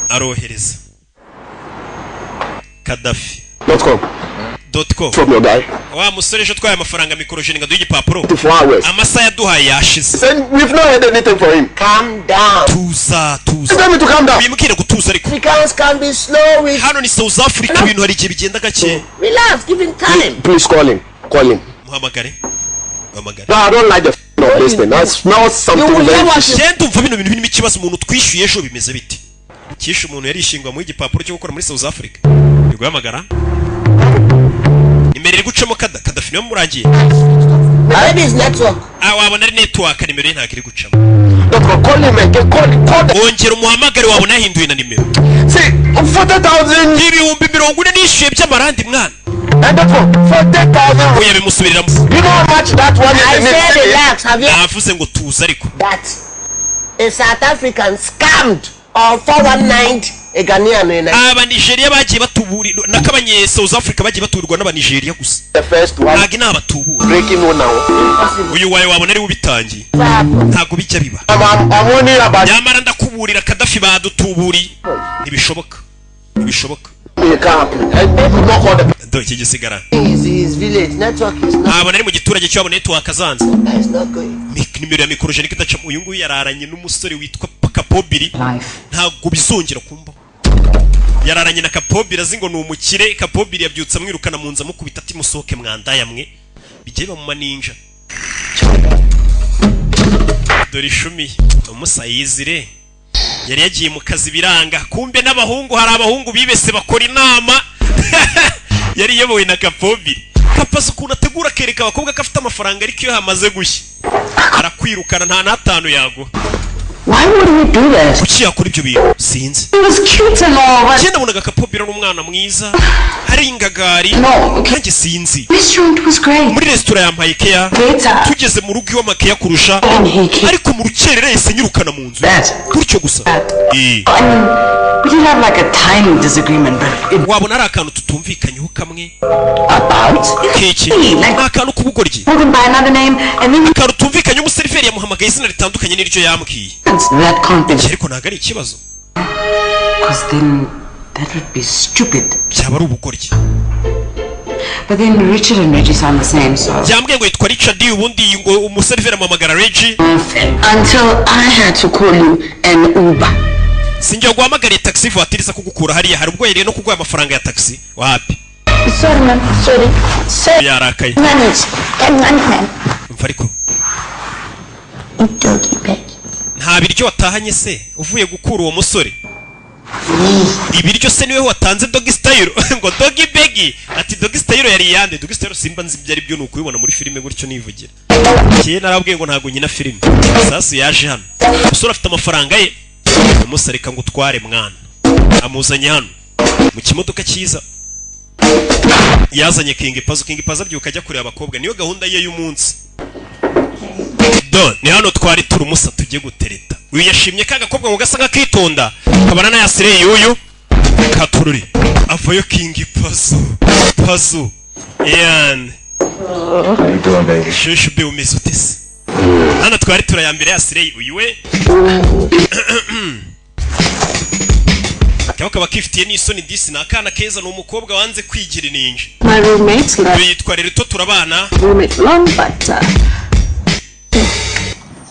Arohereza Kadafi. .com. .com. From your guy. Wa musore ejo twaye amafaranga mikorojeni ngo aduhe igipapuro. 24 hours. Amasaha yaduhaye yashize. Then we've not heard anything from him. Calm down. Tuza, tuza. Tell me to calm down. Wimbwire gutuza ariko. Africans can be slow with Hano ni South Africa, ibintu hari igihe bigenda gake. Relax, give him time. Please call him. Call him. Muhamagare, muhamagare. No, I don't like the of this thing. I smell something very fishy. Genda umva bino bintu birimo ikibazo. Umuntu twishyuye ejo bimeze bite? Kishe umuntu yarishingwa mu igipapuro cyo gukora muri South Africa. Uri guhamagara nimero iri gucamo kada Kadafi niwe murangiye. Maybe it's network. Ah, wabona ari network, nimero ye ntabwo iri gucamo. Doctor, call him again. Call him. Call the... Ongera umuhamagare, wabona yahinduye na nimero. See, 40,000. 40,000 nishyuye by'amarandi mwana. And doctor, 40,000. Oya, bimusubiriramo. You know how much that one is? I In said it? relax. Have you Navuze ngo tuza ariko. that a South African scammed or 419 a Ghanaian in Abanigeria bagiye batuburirwa nako abanye South Africa bagiye baturirwa n'Abanigeria gusa. The first one. Ntabwo inama batubura. Breaking one now. Uyu wawe wabona ariwe ubitangiye, ntabwo bijya biba. I'm warning about Nyamara ndakuburira Kadafi, badutuburiye, ntibishoboka, ntibishoboka. the camp. And they will not call the Dore iki gisigara. His village network is not Ntabwo ari mu giturage cyabo, network azanze. is not going. Nimero ya mikorojeni idacamo. Uyu nguyu yararanye n'umusore witwa Kapobiri, ntabwo bizongera kumbaho. Yararanye na Kapobiri azi ngo ni umukire. Kapobiri yabyutse amwirukana mu nzu, amukubita ati: "Musohoke mwandaya mwe." Bijye biba mu maninja. Dore ishumi umusayizire yari yagiye mu kazi biranga. Kumbe n'abahungu, hari abahungu bibese bakora inama yari iyobowe na Kapobiri. Kapazi ukuntu ategura akereka abakobwa ko afite amafaranga, ariko iyo hamaze gushya arakwirukana, nta n'atanu yaguha. Why would he do that? Kuki yakora ibyo bintu? Sinzi. He was cute and all, but Njye nabonaga Kapobiri ari umwana mwiza, ari ingagari. No, okay. Nanjye sinzi. Restaurant was great. Muri resitora yampaye keya. Better. Tugeze mu rugo iwe amakeya kurusha, ariko mu rukerera yahise nyirukana mu nzu gutyo gusa. Eh. I mean, we did have like a tiny disagreement, but it Wabona ari akantu tutumvikanyeho kamwe. About? Keke ni akantu k'ubugoryi. Called him by another name, and then Akantu tumvikanye, umuseriveri yamuhamagaye izina ritandukanye n'iryo yambwiye. That can't be. Ariko ntabwo ari ikibazo. Because then that would be stupid. Byaba ari ubugoryi. But then Richard and Reggie sound the same, so. Yambwiye ngo yitwa Richard, ubundi ngo umuseriveri amuhamagara Reggie. Until I had to call you an Uber. Sinjye guhamagariye taxi voiture iza kugukura hariya. Hari ubwo yariye no kuguha amafaranga ya taxi? Wapi. Sorry, man. Sorry. Sorry. Yarakaye. Manage. Kancane. Umva ariko. Idogi back. Nta biryo watahanye se uvuye gukura uwo musore? Ibiryo se niwe watanze doggy style? Ngo doggy bag. Ati doggy style yari yande? Doggy style simba nzi ibyo ari byo, ni ukubibona muri filime gutyo nivugira. Kera narabwiye ngo ntabwo nkina filime. Sasu yaje hano, umusore afite amafaranga ye. Umusore, reka ngo utware mwana. Amuzanye hano mu kimodoka cyiza yazanye King Pazo. King Pazo abyuka ajya kureba abakobwa, niyo gahunda ye y'umunsi. Do ni hano twari turi, umusa tujye gutereta. Uyu yashimye ka gakobwa ngo gasa nk'akitonda, kabana na yasireye y'uyu katururi. Avayo King Pazo, Pazo yan. How you doing, baby? Shushu be, umeze ute se? Hano twari turayambere yasireye uyu we kaba kaba kifitiye n'isoni disi. Ni akana keza, ni umukobwa wanze kwigira ininja. My roommates Uyu yitwa Rerito, turabana. Roommate long, but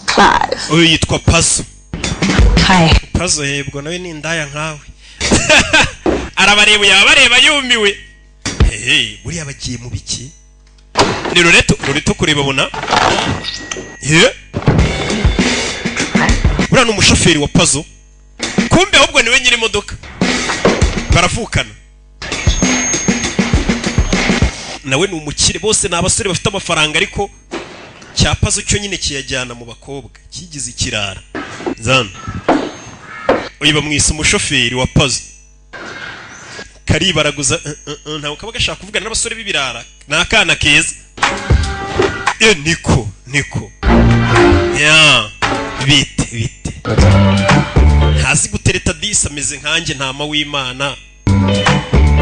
Clive. Uyu yitwa Pazo. Hi. Pazo hebwa nawe ni indaya nkawe. Arabareba, yabareba yumiwe. Hehe, buriya bagiye mu biki? Ni Loreto. Loreto kureba abona he buriya ni umushoferi wa Pazo, kumbe ahubwo niwe nyiri imodoka, baravukana. Nawe ni umukire, bose ni abasore bafite amafaranga, ariko cya Pazo cyo nyine kiyajyana mu bakobwa, kigize ikirara. Zana uyu bamwise umushoferi wa Pazo, karibaraguza ntabwo kaba gashaka kuvugana n'abasore b'ibirara. Ni akana keza. Niko niko ya bite bite, ntazi gutereta disi, ameze nkanjye ntama w'Imana.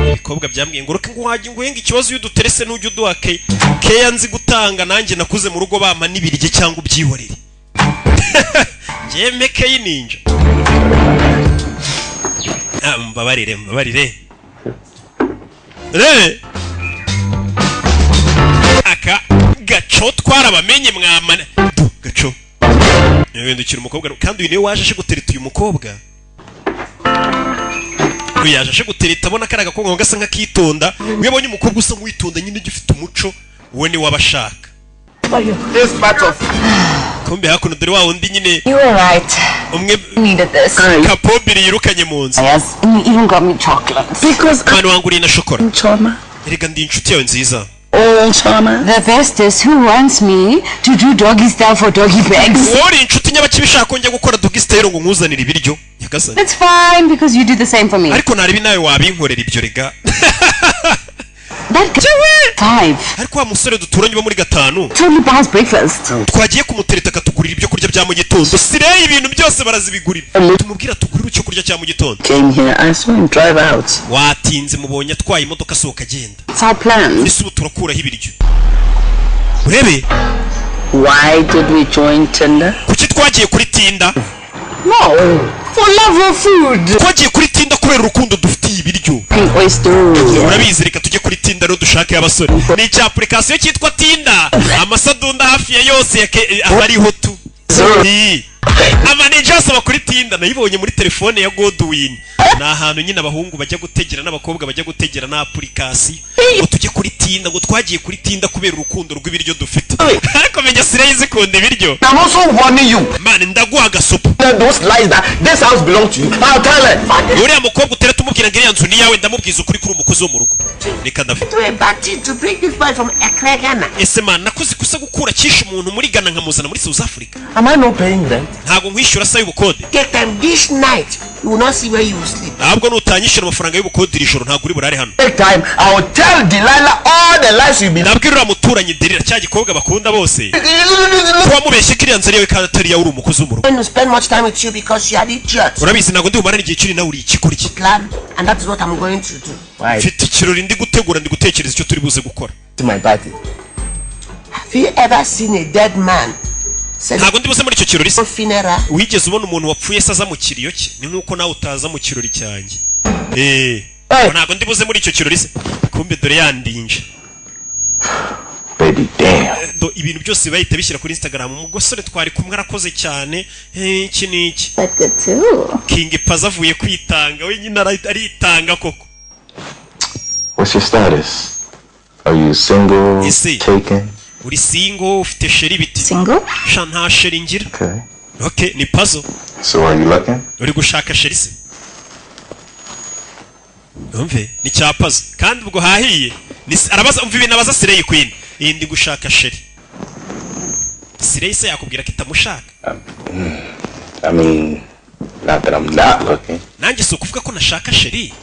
Ibikobwa byambwiye ngo reka ngo wajya ngo uhenga ikibazo iyo uduterese ntujya uduha ke keya. Nzi gutanga nanjye, nakuze mu rugo bampa n'ibiryo, cyangwa ubyihorere njye meke y'ininja. Ah, mbabarire mbabarire re aka gaco twarabamenye mwamana du gaco yahindukira umukobwa. Kandi uyu niwe waje aje gutereta uyu mukobwa. Uyu yaje aje gutereta, abona kari agakobwa ngo gasa nk'akitonda. Iyo abonye umukobwa usa nk'uwitonda nyine, ugifite umuco, uwo ni we aba ashaka. This part of Kumbe hakuno dore wa wundi nyine You were right. umwe Needed this. kapobiri yirukanye mu nzu. Yes, and you even got me chocolates. Because Mwana wanguriye na shokora. I'm Choma. Erega ndi inshuti yawe nziza. All Choma. The best is who wants me to do doggy style for doggy bags. Wowe uri inshuti nyabaki ishaka ko njya gukora doggy style ngo nkuzanire ibiryo, nyagasani. It's fine because you do the same for me. Ariko naribi nawe wabinkorera ibyo rega. That guy five Ariko wa musore duturanye uba muri gatanu totally buys breakfast. twagiye kumutereta akatugurira ibyo kurya bya mu gitondo. Sireyi ibintu byose barazibigurira, tumubwira tugurire icyo kurya cya mu gitondo. Came here, I saw him drive out. Watinze, mubonye atwaye imodoka asohoka agenda. It's our plan. Ese ubu turakuraho ibiryo? Urebe. Why did we join Tinder? Kuki twagiye kuri Tinder? No, for love of food. Twagiye kuri Tinder kubera urukundo dufitiye ibiryo. Oysters. Urabizi, reka tujye kuri Tinder rero dushake abasore. Ni icya application cyitwa Tinder, amasadunda hafi ya yose aba ariho tu. Amaneja asaba kuri Tinder. Nayibonye muri telefone ya Godwin. Ni ahantu nyine abahungu bajya gutegera n'abakobwa bajya gutegera na application, ngo tujye kuri Tinder, ngo twagiye kuri Tinder kubera urukundo rw'ibiryo dufite. Ariko menya sireyi zikunda ibiryo. I'm also warning you. Man, ndaguha agasopo. That those lies that this house belongs to you. I'll tell her. Uriya mukobwa utereta umubwira ngo iriya nzu ni iyawe, ndamubwiza ukuri kuri umukozi wo mu rugo. Reka ndave. To a party to bring this boy from Accra, Ghana. Ese man, nakoze ikosa gukura cyishe umuntu muri Ghana nkamuzana muri South Africa? Am I not paying rent? Ntabwo nkwishyura sa y'ubukode? Take time this night. You will not see where you will sleep. Ntabwo nutanyishyura amafaranga y'ubukode iri joro, ntabwo uri burare hano. Take time. I will tell Delilah all the lies you been. Ndabwira uriya muturanyi Delila, cya gikobwa bakunda bose, ko wamubeshye ko iriya nzu ari iyawe kandi atari iyawe, uri umukozi wo mu rugo. I'm going to spend much time with you because you are idiot. Urabizi ntabwo ndi bumarane igihe kiri nawe, uri ikikurya. Plan, and that is what I'm going to do. Mfite ikirori ndi gutegura, ndi gutekereza icyo turi buze gukora. To my party. Have you ever seen a dead man? Ntabwo ndi buze muri icyo kirori se. Funeral. Wigeze ubona umuntu wapfuye se aza mu kiriyo cye? Ni nk'uko nawe utaza mu kirori cyanjye. Ntabwo ndi buze muri icyo kirori se. Kumbe dore yandinje. Baby, damn. Do ibintu byose bahita bishyira kuri Instagram. Umugosore twari kumwe arakoze cyane, iki n'iki. But good too. King Pazo avuye kwitanga, we nyine aritanga koko. What's your status? Are you single? Ese Taken? uri single, ufite chéri, biti? Single? Sha, nta chéri ngira. Okay. Okay, ni puzzle. So are you looking? Uri gushaka chéri se? Umve, ni cya puzzle kandi ubwo hahiye. Ni arabaza, umva ibintu abaza Slay Queen. Iyi ndi gushaka chéri. Slay se yakubwira ko itamushaka? I mean, not that I'm not looking. Nanjye si ukuvuga ko nashaka chéri,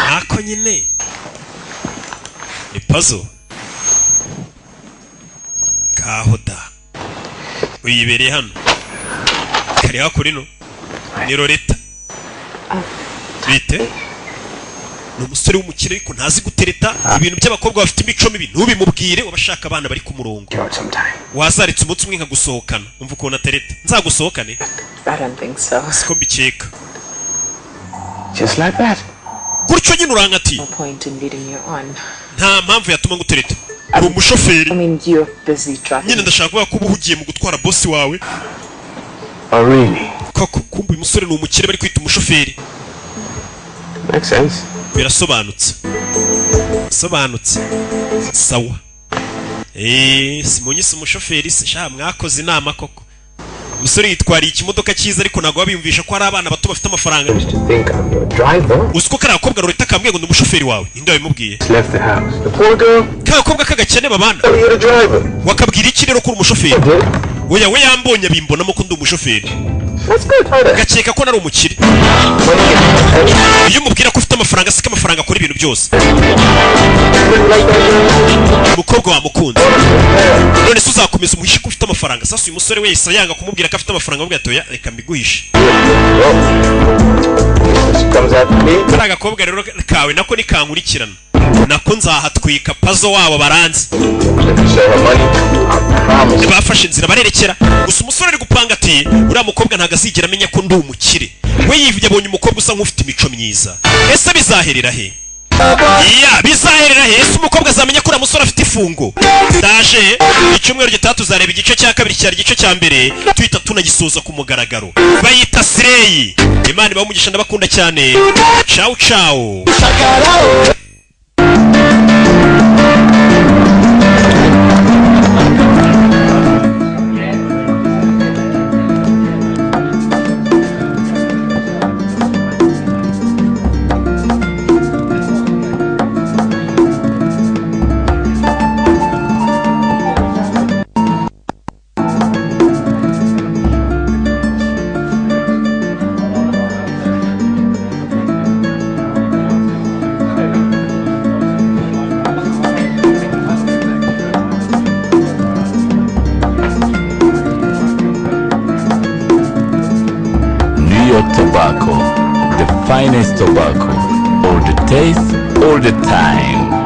ntako nyine ni puzzle. Ngaho da, uyibereye hano kari hakurino ni Loreta. Bite? Ni umusore w'umukire ariko ntazi gutereta. Ibintu by'abakobwa bafite imico mibi ntubimubwire, wabashaka abana bari ku murongo. Wazaritse umunsi umwe nkagusohokana, umva ukuntu atereta. Nzagusohokane? I don't think so. Siko mbikeka. Just like that. Gutyo nyine urankatiye. No point in leading you on. Nta mpamvu yatuma ngutereta, uri umushoferi. I mean, you're busy driving. Nyine ndashaka kuvuga ko uba uhugiye mu gutwara bosi wawe. Oh, really? Koko kumva uyu musore ni umukire bari kwita umushoferi. Makes sense. Birasobanutse, sobanutse, sawa. Simunyise umushoferi se sha, mwakoze inama koko. Umusore yitwariye ikimodoka cyiza ariko ntabwo babiyumvisha ko ari abana bato bafite amafaranga. To think I'm your driver. Uzi ko kariya gakobwa Loreta kambwiye ngo ndi umushoferi wawe? Ninde wabimubwiye? Left the house. The poor girl. Ka gakobwa k'agakene babana. You're the driver. Wakabwira iki rero ko uri umushoferi? Oya, we yambonye abimbonamo ko ndi umushoferi. That's good. Hold Gakeka ko nari umukire. Iyo umubwira ko ufite amafaranga, siko amafaranga akora ibintu byose. Umukobwa wamukunze, none se uzakomeza umuhishe ko ufite amafaranga? Sasa uyu musore wese yanga kumubwira ko afite amafaranga, amubwira ati: "Oya, reka mbiguhishe." Comes after me. Kariya gakobwa rero kawe nako nikankurikirana, nako nzahatwika pazo wabo baranzi. Show her money. I promise. Bafashe inzira barerekera. Gusa umusore ari gupanga ati: "Uriya mukobwa ntabwo azigera amenya ko ndi umukire." We yabonye umukobwa usa nk'ufite imico myiza. Ese bizaherera he? Ya bizaherera he? Ese umukobwa azamenya ko uriya musore afite ifungo? Ndaje icyumweru gitaha tuzareba igice cya kabiri. Cyari igice cya mbere, tuhita tunagisoza ku mugaragaro. Bayita Slay. Imana ibahe umugisha, ndabakunda cyane. Ciao ciao. New York Tobacco, the finest tobacco. All the taste, all the time.